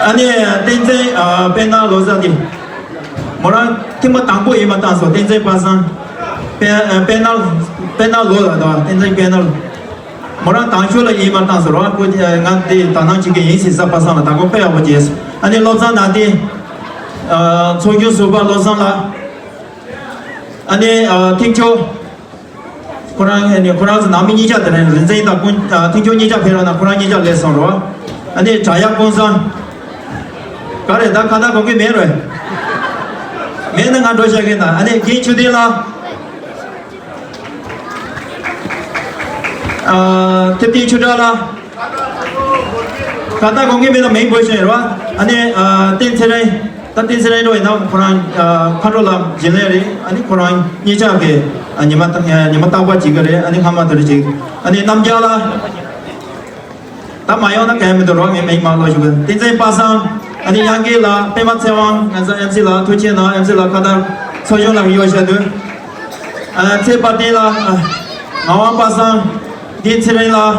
ཨ་ནི་བསྟན་འཛིན་ཨ་དཔལ་ནཱ་ལོ་བཟང་དེ། མོ་རང་ཐེངས་མ་དང་པོ་ཡིན་པ་བཏང་སོང་། བསྟན་འཛིན་པ་སངས། དཔལ་ཨ་དཔལ་ནཱ་དཔལ་ནཱ་ལོ་ལགས་དང་བསྟན་འཛིན་དཔལ་ནཱ་ལོ། མོ་རང་དང་ཤོས་ལ་ཡིན་པ་བཏང་སོང་རོ། ཁོ་ང་དེ་དང་བླངས་བྱེད་ཀྱི་ཡིན་ཟེར་ས་པ་སངས་ལ་དང་པོ་དཔེ་ཡག་པོ་བྱས་སོང་། ཨ་ནི་བློ་བཟང་ནང་བསྟན། ཨ་ཚོགས་རྒྱུན་ཟུར་པ་བློ་བཟང་ལགས། ཨ་ནི་ཨ་ཐེག་མཆོག་ཁོ་རང་ཨ་ནི་ཁོ་རང་ཚོ་ནང་མི་གཉིས་ཆ་དེ་རིང་རིག་འཛིན་དང་ཀུན་ཨ་ཐེག་མཆོག་གཉིས་ཆ་ཕེབས་རོགས་གནང་། ཁོ་རང་གཉིས་ཆ་སླེབས་སོང་རོ། ཨ་ནི་བྲག་གཡབ་ཀུན་བཟང་། ག་རེ་ད་ཁ་བརྡ་གོ་གི་མེད་རེད། མེད་ན་ང་འགྲོ་བཞག་གི་ཡིན་ད། ཨ་ནི་རྒན་ཆོས་ལྡན་ལགས། ཨ་ཐེབས་ཏིག་ཆོས་གྲགས་ལགས། ཁ་བརྡ་གོ་གི་མེད་ན་མིང་འབོད་བཞིན་རོ། ཨ་ནི་ཨ་བསྟན་ཚེ་རིང་། ད་བསྟན་ཚེ་རིང་འགྲོ་ཡིན་ན་ཁོ་རང་ཨ་མཁའ་འགྲོ་ལ་འཇིན་ལེ་རེད། ཨ་ནི་ཁོ་རང་གཉིས་ཆ་གི་ཨ་ཉི་མ་ཉི་མ་རྟག་པར་བྱེད་ཀྱི་རེད། ཨ་ནི་སྔ་མ་དེ་རུ་བྱེད། ཨ་ནི་རྣམ་རྒྱལ་ལགས། ད་མ་ཡོང་ན་གལ་མི་འདུག་རོགས། ངས་མིང་མ་ལབ་ཞུ་གི། བསྟན་འཛིན་པ་སངས། ཨ་ནི་དབྱངས་སྐྱིད་ལགས། པད་མ་ཚེ་དབང་། ང་ཚོ་ཨེམ་སི་ལགས་ཐུགས་ཆེ་གནང་། ཨེམ་སི་ལགས་ཁ་བརྡ་ཚོགས་ཆུང་ལ་གཡོག་བྱ་དུས། ཨ་ཚེ་དཔལ་ལྡན་ལགས། ཨ་ངག་དབང་པ་སངས། རྒན་ཚེ་རིང་ལགས།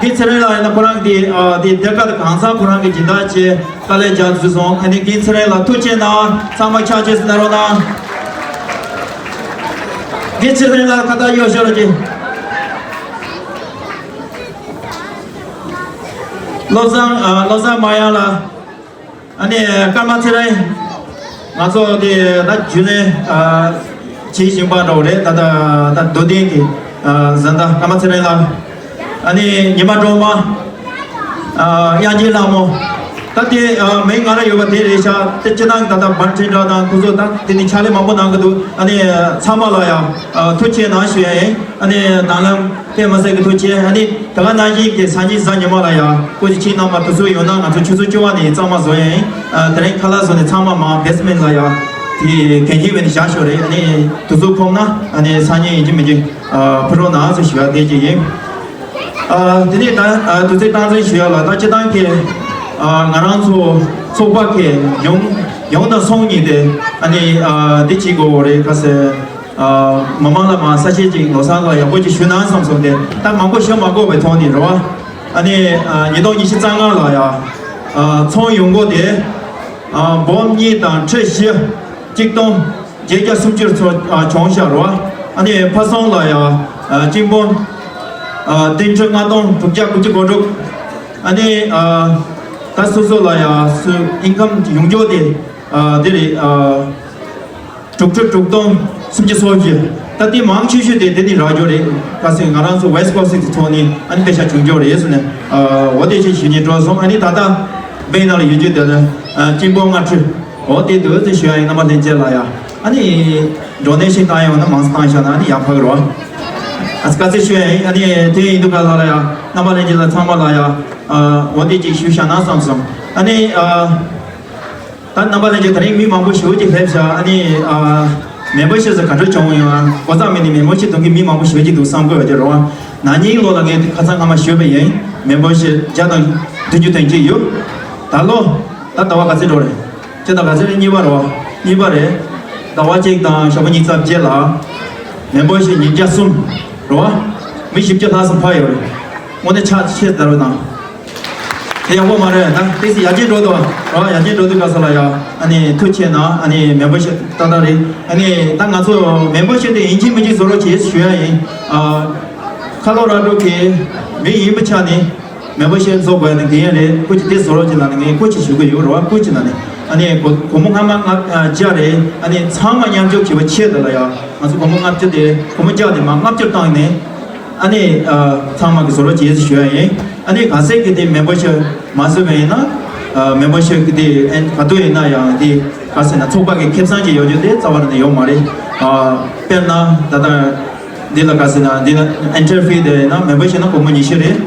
རྒན་ཚེ་རིང་ལགས་ཡིན་ན་ཁོ་རང་གི་ཨ་དེ་སྡེར་ཁ་དང་གང་ཟག་ཁོ་རང་གི་སྦྱིན་བདག་བྱས་དཀའ་ལས་རྒྱག་ཚུལ་སོང་། ཨ་ནི་རྒན་ཚེ་རིང་ལགས་ཐུགས་ཆེ་གནང་། ཚང་མ་ཕྱག་ཕྱིས་སུ་གནང་རོགས་གནང་། རྒན་ཚེ་རིང་ལགས་ཁ་བརྡ་གཡོག་བྱ་རོགས་གྱིས། བློ་བཟང་ཨ་བློ་བཟང་མ་ཡང་ལགས། ཨ་ནི་ཀརྨ་ཚེ་རིང་། ང་ཚོ་དེ་ད་རྒྱུན་ལས་ཨ་བྱེད་བཞིན་པ་འདྲ་བོ་རེད། ད་ད་ད་མདོ་སྡེ་གི་ཨ་གཟེངས་རྟགས་ཀརྨ་ཚེ་རིང་ལགས། ཨ་ནི་ཉི་མ་སྒྲོལ་མ། ཨ་དབྱངས་ཅན་ལྷ་མོ། ད་དེ་ཨ་མིང་ང་རང་ཡོད་པ་དེ་རེད་ཤག་དེ་སྤྱི་བཏང་ད་ལྟ་འབར་ཁྲིན་ཀྲང་དང་ཁོ་ཚོ་ད་དེ་ནི་ཕྱག་ལས་མང་པོ་གནང་གི་འདུག་ཨ་ནི་ཚང་མ་ལ་ཡང་ཨ་ཐུགས་ཆེ་གནང་ཞུ་ཡ་ཡིན། ཨ་ནི་དང་བླངས་དཔེ་མི་སྲིད་ཀྱི་ཐུགས་རྗེ། ཨ་ནི་དེ་ག་ནང་བཞིན་གྱི་སང་ཉིན་གཟའ་ཉི་མ་ལ་ཡང་སྐུ་མཁྱེན་ཁྱེད་རྣམ་པ་དུས་ཚོད་ཡོད་ན་ང་ཚོ་ཆུ་ཚོད་བཅུ་པ་ནས་གཙང་མ་བཟོ་ཡ་ཡིན། ཨ་དེ་རིང་ཁ་ལག་བཟོ་ནས་ཚང་མ་མར་བེ་སི་མེན་ལ་ཡང་དེ་གན་རྒྱ་བས་ནས་བཞག་ཤོག་རེད། ཨ་ནི་དུས་ཚོད་ཁོམ་ན་ཨ་ནི་སང་ཉིན་ཡིན་གཅིག་མིན་གཅིག་ཨ་ཕུལ་རོགས་གནང་ཟེར་ཞུ་ཡ་དེ་གཅིག་ཡིན། ཨ་དེ་ནས་ད་ཨ་དུས་ཚོད་སྟངས་འཛིན་ཞུ་ཡ་ལ་ད་སྤྱི་བཏང་གི་ཨ་ང་རང་ཚོ་ཚོགས་པ་གི་ཡོང་ཡོང་དང་སོང་གཉིས་དེ་ཨ་ནི་ཨ་འདི་བྱེད་དགོས་རེད། ག་ཟེར། ཨ་མི་མང་ལ་མར་ས་བཤད་ཅིག་ལོ་སར་ལ་ཡག་པོ་ཅིག་ཞུ་ན་བསམ་སོང་སྟེ། ད་མང་པོ་ཞུ་མ་དགོས་པའི་ཐོག་ནས་རེད་བ། ཨ་ནི་ཨ་ཉིས་སྟོང་ཉི་ཤུ་རྩ་ལྔ་ལ་ཡ་ཨ་ཚོང་ཡོང་སྒོ་དེ་ཨ་འབུམ་གཉིས་དང་ཁྲི་བཞི་གཅིག་སྟོང་བརྒྱད་བརྒྱ་སུམ་ཅུ་ཚོ་ཨ་བྱུང་ཤག་རེད་བ། ཨ་ནི་ཕ་སོང་ལ་ཡ་ཨ་གཅིག་འབུམ་ཨ་བདུན་ཁྲི་ལྔ་སྟོང་དྲུག་བརྒྱ་དགུ་བཅུ་གོ་དྲུག་ཨ་ནི་ཨ་ ད་སོ་སོ་ལ་ཡ་སུ་ཨིན་ཀམ་ཡོང་རྒྱུ་དེ་ཨ་དེ་རེད། ཨ་དྲུག་ཁྲི་དྲུག་སྟོང་སུམ་ཅུ་སོ་བཞི། ད་དེ་མང་ཆེ་ཤོས་དེ་དེ་ནི་རག་རྒྱུ་རེད། ག་ཟེར་ང་རང་ཚོ་West Coast་གི་ཚོགས་ནི་ཨ་ནི་པེ་ཤ་བྱུང་རྒྱུ་རེད་ཟེར་ནས། ཨ་འོ་དེ་ཅིག་ཞུ་སྙིང་འདོད་སོང་། ཨ་ནི་ད་ལྟ་བེང་ནང་ལ་ཡོད་རྒྱུ་དེ་ལ་ཨ་སྐྱིན་པོ་ལྔ་ཁྲི། འོ་དེ་འདུག་ཟེར་ཞུ་ཡ་ཡིན། རྣམ་པ་ལྷན་རྒྱས་ལ་ཡ་ཨ་ནི་ཌོ་ནེ་ཤན་བཏང་ཡོང་ན་མང་ཙམ་བཏང་བཞག་ན་ཨ་ནི་ཡག་པོ་རེད། ཨ་ཙི་དཀའ་ཚེགས་ཞུ་ཡ་ཡིན། ཨ་ནི་དེ་ཡིན་དུས་ག་ལ་ལ་ཡ་རྣམ་པ་ལྷན་རྒྱས་ལ་ཚང་མ་ལ་ཡ་ཨ་འོ་དེ་ཅིག་ཞུ་བཞག་ན་བསམ་སོང་། ཨ་ནི་ཨ་ད་རྣམ་པ་ལྷན་རྒྱས་ད་རིང་མི་མང་པོ་ཞེ་པོ་ཅིག་སླེབས་བཞག། ཨ་ནི་ཨ་མེམ་བར་ཤིབ་ཟེར་ག་འདྲ་བྱུང་ཡོང་ཨ། གོ་ཚང་མེད་ནི་མེམ་བར་ཤིབ་གཏོང་གི་མི་མང་པོ་ཞེ་པོ་ཅིག་འདུག་བསམ་གི་ཡོད་ཀྱི་རེད་བ། ན་ནིང་ལོ་ལ་ངས་ཁ་སང་སྔ་མ་ཞུས་པ་ཡིན། མེམ་བར་ཤིབ་བརྒྱ་དང་བདུན་ཅུ་དོན་གཅིག་ཡོད། ད་ལོ་ད་ཟླ་བ་ག་ཚོད་འགྲོ་རེད། ཁྱེད་ད་ག་ཚོད་རེད། གཉིས་པ་རེད་བ། གཉིས་པ་རེད། ཟླ་བ་གཅིག་དང་ཞག་པོ་ཉི་ཤུ་རྩ་བརྒྱད་ལ་མེམ་བར་ཤིབ་ཉིས་བརྒྱ་གསུམ་རེད་བ། མི་བཞི་བརྒྱ་ལྷག་ཙམ་འཕར་ཡོད་རེད། དངོས་གནས་ཕྱག་ཆེ་ཟེར་བ་དང་། དེ་ཡག་པོ་མ་རེད་ད། ཏོག་ཙམ་ཡར་རྒྱས་འགྲོ་འདུག་ར། ཡར་རྒྱས་འགྲོ་དུས་ག་ས་ལ་ཡ་ཨ་ནི་ཐུགས་ཆེ་གནང་། ཨ་ནི་མེམ་བར་ཤིབ་ཏག་ཏག་རེད། ཨ་ནི་ད་ང་ཚོ་མེམ་བར་ཤིབ་དེ་ཡིན་གཅིག་མིན་གཅིག་བཟོ་རོགས་བྱེད་ཞུ་ཡ་ཡིན། ཨ་ཁ་ལོ་ར་ཌོ་གི་མི་ཡིན་པའི་ཆ་ནས་མེམ་བར་ཤིབ་བཟོ་དགོས་ནི་དེ་ཡིན་རེད། སྐུ་མཁྱེན་དེ་བཟོ་རོགས་བྱེད་ལ་ནི་ངས་སྐུ་མཁྱེན་ཞུ་གི་ཡོད་རེད་བ། སྐུ་མཁྱེན་ལ་ནི་ཨ་ནི་སྒོར་སྒོར་མོ་སྔ་མ་ལྔ་བརྒྱ་རེད། ཨ་ནི་ཚང་མ་མཉམ་འཇོག་བྱེད་པ་ཆེད་དུ་ལ་ཡ་ང་ཚོ་སྒོར་མོ་ལྔ་བརྒྱ་དེ་སྒོར་མོ་བརྒྱ་དེ་མ་ལྔ་བརྒྱ་བཏང་ནས། ཨ་ནི་ཨ་ཚང་མ་གི་བཟོ་རོགས་བྱེད་ཞུ་ཡ་ཡིན། ཨ་ནི་ག་ཚད་ཀྱི་དེ་མེམ་བར་ཤིབ་མ་བཟོས་པ་ཡིན་ན། ཨ་མེམ་བར་ཤིབ་ཀྱི་དེ་ཨེ་ག་དུས་ཡིན་ན་ཡང་དེ་ག་ཟེར་ན་ཚོགས་པ་གི་ཁེ་བཟང་ཅིག་ཡོད་རྒྱུ་དེ་རྩ་བ་ནས་ཡོད་མ་རེད། ཨ་དཔེར་ན་ད་ལྟ་འདི་ལ་ག་ཟེར་ན་འདི་ལ་ཨེན་ཊི་རི་ཕི་དེ་ཡིན་ན་མེམ་བར་ཤིབ་ན་སྒོར་མོ་ཉི་ཤུ་རེད།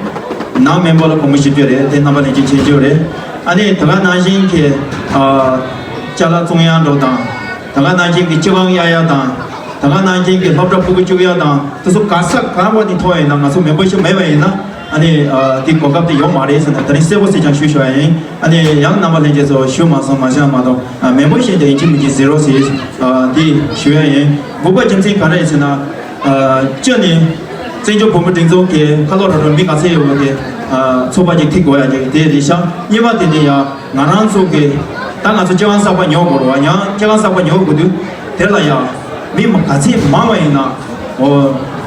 ནང་མེམ་བར་ལ་སྒོར་མོ་བཞི་བཅུ་རེད། དེ་རྣམ་པ་ལྷན་རྒྱས་མཁྱེན་རྒྱུ་རེད། ཨ་ནི་ད་ག་ནང་བཞིན་གྱི་ཨ་ཅ་ལག་བཙོང་ཡག་འགྲོ་དང་། ད་ག་ནང་བཞིན་གྱི་སྤྱི་ཁང་གཡར་ཡག་དང་། ད་ག་ནང་བཞིན་གྱི་སློབ་གྲྭ་ཕྲུ་གུ་བཅུག་ཡག་དང་། དེ་ཚོ་ག་ས་ག་བ་ནས་ཐོབ་ཡིན་ན་ང་ཚོ་མེམ་བར་ཤིབ་མེད་པ་ཡིན་ན་ཨ་ནི་ཨ་དེ་གོ་སྐབས་དེ་ཡོད་མ་རེད་ཟེར་ནས་དེ་རིང་གསལ་པོ་གསལ་རྐྱང་ཞུ་ཞུ་ཡ་ཡིན། ཨ་ནི་ཡང་རྣམ་པ་ལྷན་རྒྱས་ཚོ་ཞུ་མ་སོང་མ་བཞག་མ་གཏོགས། ཨ་མེམ་བར་ཤིབ་དེ་ཡིན་གཅིག་མིན་གཅིག་བཟོ་རོགས་ཟེར་ཨ་དེ་ཞུ་ཡ་ཡིན། དགོས་པ་རྒྱུ་མཚན་ག་རེ་ཡིན་ཟེར་ན། ཨ་སྤྱི་ནས་བཙན་བྱོལ་བོད་མིའི་སྒྲིག་འཛུགས་ཀྱི་ཁ་ལོ་ར་ཌོ་མི་ག་ཚད་ཡོད་པ་དེ་ཨ་ཚོགས་པ་ཅིག་ཁྲིད་དགོས་ཡ་ཅིག་དེ་རེད་ཤག་གཉིས་པ་དེ་ནི་ཡང་ང་རང་ཚོ་གི་ད་ང་ཚོ་སྤྱི་ཁང་གསར་པ་ཉོ་དགོས་རེད་བ། ཡང་སྤྱི་ཁང་གསར་པ་ཉོ་དགོས་དུས་དེ་ལ་ཡང་མི་མ་ག་ཚད་མང་བ་ཡིན་ན་འོ་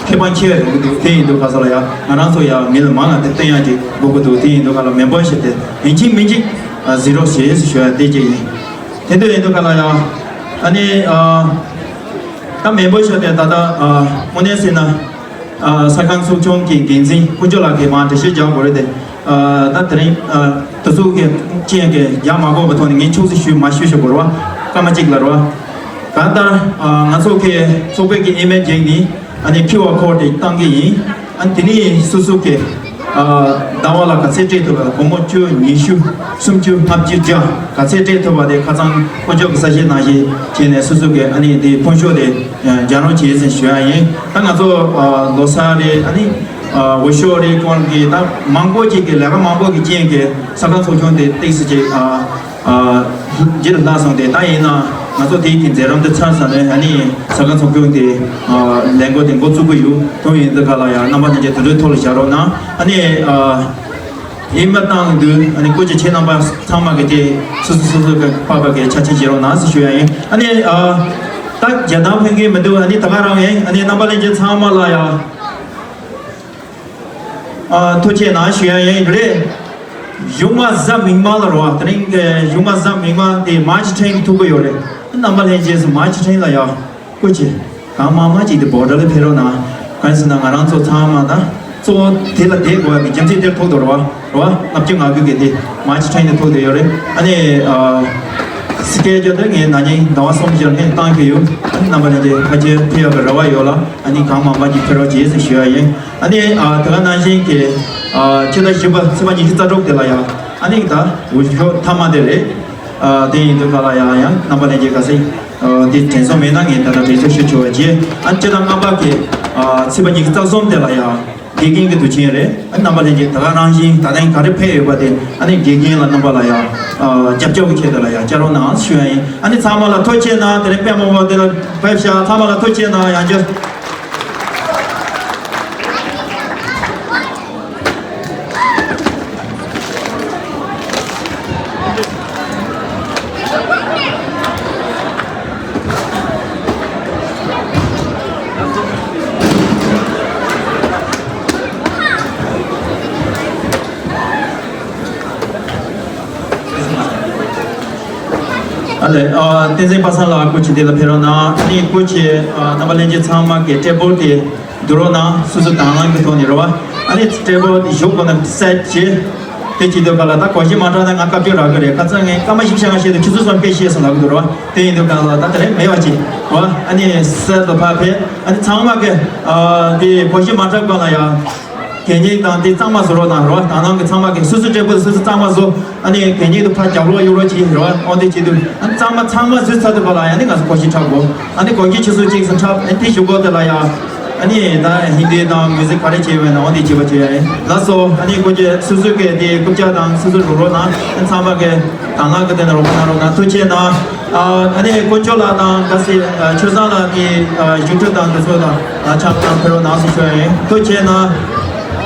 ཁེ་ཕན་ཆེ་བ་ཡོང་གི་འདུག་དེ་ཡིན་དུས་ག་ས་ལ་ཡང་ང་རང་ཚོ་ཡང་མི་ལ་མང་ང་དེ་བསྟན་ཡ་ཅིག་དགོས་ཀྱི་འདུག་དེ་ཡིན་དུས་ག་ལ་མེམ་བར་ཤིབ་དེ་ཡིན་གཅིག་མིན་གཅིག་ཨ་བཟོ་རོགས་བྱེད་ཞུ་ཡ་དེ་གཅིག་ཡིན། དེ་འདྲ་ཡིན་དུས་ག་ལ་ཡང་ཨ་ནི་ཨ། ད་མེམ་བར་ཤིབ་དེ་ད་ལྟ་ཨ་དངོས་གནས་ཟེར་ན་ཨ་ས་ཁང་ཚོགས་ཆུང་གི་འགན་འཛིན་དཀོན་མཆོག་ལགས་ཀྱིས་མར་འགྲེལ་བཤད་རྒྱག་དགོས་རེད་དེ། ཨ་ད་དེ་རིང་ཨ་དེ་ཚོ་གི་རྐྱེན་གྱིས་རྒྱག་མ་དགོས་པའི་ཐོག་ནས་ངས་ཆུང་ཙམ་ཞུ་མ་ཞུ་ཞུ་དགོས་རེད་བ། སྐར་མ་གཅིག་ལ་རེད་བ། གང་ལྟར་ཨ་ང་ཚོ་གི་ཚོགས་པའི་གི་ཨི་མེལ་བརྒྱུད་ནས་ཨ་ནི་ཁིའུ་ཨར་ཀོ་ཌི་དེ་བཏང་གི་ཡིན། ཨ་ནི་དེ་ནས་སོ་སོ་གི་ཨ་ཟླ་བ་ལ་ག་ཚད་སྤྲད་ཐུབ་པ་དང་སྒོར་མོ་བཅུ་ཉི་ཤུ་སུམ་ཅུ་ལྔ་བཅུ་བརྒྱ་ག་ཚད་སྤྲད་ཐུབ་པ་དེ་ཁ་སང་དཀོན་མཆོག་གི་ས་གཞི་ནང་བཞིན་བྱས་ནས་སོ་སོ་གི་ཨ་ནི་དེ་ཕོན་ཤོག་དེ་རྒྱག་རོགས་བྱེད་ཟེར་ཞུ་ཡ་ཡིན། ད་ང་ཚོ་ཨ་ལོ་གསར་རེད། ཨ་ནི་ཨ་འོས་ཤོག་རེད། ཁོང་གི་ད་མང་པོ་ཅིག་གི་ལས་ཀ་མང་པོ་གི་རྐྱེན་གྱིས་ས་ཁང་ཚོགས་ཆུང་དེ་ཏོག་ཙམ་ཅིག་ཨ། ཨ་རྗེས་ལ་ལྷག་སོང་སྟེ། ད་ཡིན་ན་ང་ཚོ་དེའི་གི་མཛད་རིམ་དེ་ཚར་ཚར་ནས་ཨ་ནི་ས་ཁང་ཚོགས་ཆུང་དེ་ཨ་ལས་འགོ་དེ་འགོ་བཙུགས་ཀྱི་ཡོད། དུས་ཡིན་དུས་ག་ལ་ཡང་རྣམ་པ་ལྷན་རྒྱས་དེ་འདྲའི་ཐོག་ལ་བཞག་རོགས་གནང་། ཨ་ནི་ཨ་ཡིན་པ་བཏང་དུས་ཨ་ནི་སྐུ་མཁྱེན་ཁྱེད་རྣམ་པ་ཚང་མ་གི་དེ་སོ་སོ་སོ་སོ་གི་པགས་པ་གི་ཆ་ཆེན་བྱེད་རོགས་གནང་ཟེར་ཞུ་ཡ་ཡིན། ཨ་ནི་ཨ་ད་རྒྱལ་དང་ཕན་གི་མི་འདུག་ཨ་ནི་ད་ག་རང་ཡིན། ཨ་ནི་རྣམ་པ་ལྷན་རྒྱས་ཚང་མ་ལ་ཡང་། ཨ་ཐུགས་རྗེ་གནང་ཞུ་ཡ་ཡིན་རེད། གཞུང་མ་གཟའ་མིག་དམར་ལ་རོ། དེ་རིང་གི་གཞུང་མ་གཟའ་མིག་དམར་དེ་མཱར་ཆི་ཊེན་ཐུག་གི་ཡོད་རེད། རྣམ་པ་ལྷན་རྒྱས་སུ་མཱར་ཆི་ཊེན་ལ་ཡ་སྐུ་མཁྱེན་གང་མང་མང་ཅིག་དེ་བྷོ་ཊར་ལ་ཕེབས་རོགས་གནང་། གང་ཡིན་ཟེར་ན་ང་རང་ཚོ་ཚང་མ་ད་གཙོ་བོ་དེ་ལ་བསྡད་དགོས་པའི་རྒྱུ་མཚན་དེར་ཐུག་འདུག་རོ། རོ་ལྔ་བཅུ་ང་དགུ་གི་དེ་མཱར་ཆི་ཊེན་དེ་ཐུག་བསྡད་ཡོད་རེད། ཨ་ནི་ཨ་སི་ཀེ་ཇུ་ཨེལ་དེ་ངས་ན་ནིང་ཟླ་བ་གསུམ་རྗེས་ལ་ནས་བཏང་གི་ཡོད། ཨ་ནི་རྣམ་པ་ལྷན་རྒྱས་ཕལ་ཆེར་ཕེབས་ཡག་གི་རེ་བ་ཡོད་ལ། ཨ་ནི་གང་མང་མང་ཅིག་ཕེབས་རོགས་བྱེད་ཟེར་ཞུ་ཡ་ཡིན། ཨ་ནི་ཨ་དེ་ག་ནང་བཞིན་གྱི་ཨ་ཕྱི་ཟླ་བཞི་པ་ཚེས་པ་ཉི་ཤུ་རྩ་དྲུག་དེ་ལ་ཡང་ཨ་ནི་ད་འོས་ཤོག་མཐའ་མ་དེ་རེད། ཨ་དེ་ཡིན་དུས་ག་ལ་ཡང་ཡང་རྣམ་པ་ལྷན་རྒྱས་ག་ཚད་ཨ་དེ་དྲན་སོང་མེད་ན་ངས་ད་ལྟ་དྲན་གསོ་ཞུ་ཆོག་པ་བྱས། ཨ་ནི་ཕྱི་ཟླ་ལྔ་པ་གི་ཨ་ཚེས་པ་ཉི་ཤུ་རྩ་གསུམ་དེ་ལ་ཡང་དགེ་རྒན་གྱི་དུས་ཆེན་རེད། ཨ་ནི་རྣམ་པ་ལྷན་རྒྱས་ད་ག་རང་བཞིན་ད་ཐེངས་ག་རེ་ཕེབས་ཡོད་པ་དེ་ཨ་ནི་དགེ་རྒན་ལ་རྣམ་པ་ལ་ཡང་ཨ་རྒྱབ་སྐྱོར་གྱི་ཆེད་དུ་ལ་ཡང་བཅར་རོགས་གནང་ཞུ་ཡ་ཡིན། ཨ་ནི་ཚང་མ་ལ་ཐུགས་རྗེ་གནང་། དེ་རིང་པད་མ་འོག་དེ་ལ་ཕེབས་ཤག་ཚང་མ་ལ་ཐུགས་རྗེ་གནང་། ཡང་བསྐྱར། ཨ་ལས། ཨ། བསྟན་འཛིན་པ་སངས་ལགས་སྐུ་མཁྱེན་འདི་ལ་ཕེབས་རོགས་གནང་། ཨ་ནི་སྐུ་མཁྱེན། ཨ། རྣམ་པ་ལྷན་རྒྱས་ཚང་མ་གིས་ཊེ་བལ་དེ་བསྡུ་རོགས་གནང་། སོ་སོ་དང་བླངས་ཀྱི་ཐོག་ནས་རེད་བ། ཨ་ནི་ཊེ་བལ་དེ་བཞུགས་དགོས་ན་སེཊ་བྱེད། དེ་བྱེད་དུས་ག་ལ་ད་གོ་གཞི་མ་གྲགས་ན་ང་བཀའ་བཀྱོན་རག་གི་རེད། ཁ་སང་ངས་སྐར་མ་བཞི་བཅུ་ཞེ་ལྔ་བཤད་དུས་ཆུ་ཚོད་གསུམ་སྐད་བཤད་སོང་ལབ་གི་འདུག་རེད་བ། དེ་ཡིན་དུས་ག་ལ་ད་དེ་རིང་མེད་པ་བྱེད་རེད་བ། ཨ་ནི་སེཊ་ལ་ཕར་ཕེབས། ཨ་ནི་ཚང་མ་གིས། ཨ། དེ་གོ་གཞི་མ་གྲགས་གོང་ལ་ཡ། གད་སྙིགས་དང་དེ་གཙང་མ་བཟོ་རོགས་གནང་རོགས། དང་བླངས་ཀྱི་ཚང་མ་གིས་སོ་སོའི་ཊེ་བལ་སོ་སོ་གཙང་མ་བཟོ། ཨ་ནི་གད་སྙིགས་དེ་ཕར་རྒྱབ་ལོག་གཡུག་རོགས་བྱེད་རོགས། འོ་དེ་བྱེད་དུས་ཨ་ནི་གཙང་མ་ཚང་མ་བཟོས་ཚར་དུས་ག་ལ་ཡ་ནི་ང་ཚོ་གོ་གཞི་འཁྲབ་དགོས། ཨ་ནི་གོ་གཞི་ཆུ་ཚོད་གཅིག་ཙམ་འཁྲབ། ཨ་ནི་དེ་གཞུག་གུ་དེ་ལ་ཡ། ཨ་ནི་ད་ཧིན་དི་དང་མིའུ་ཟིག་ག་རེ་བྱས་པ་ཡིན་ན་འོ་དེ་བྱེད་པ་བྱེད་ཡ་ཡིན། ལགས་སོ། ཨ་ནི་སྐུ་མཁྱེན་སོ་སོ་གིས་དེ་རྐུབ་བཀྱག་དང་སོ་སོ་རུག་རོགས་གནང་། ཨ་ནི་ཚང་མ་གིས་དང་བླངས་ཀྱི་དེ་ནས་རོགས་པ་གནང་རོགས་གནང་། ཐུགས་རྗེ་གནང་། ཨ་ནི་དཀོན་མཆོག་ལགས་དང་ག་སེ་ཆོས་བཟང་ལགས་ཀྱི་ཨ་བཞུགས་ཁྲི་དང་དེ་ཚོ་དང་ཆབ་དང་ཕེབས་རོགས་གནང་ཟེར་ཞུ་ཡ་ཡིན། ཐུགས་རྗེ་གནང་།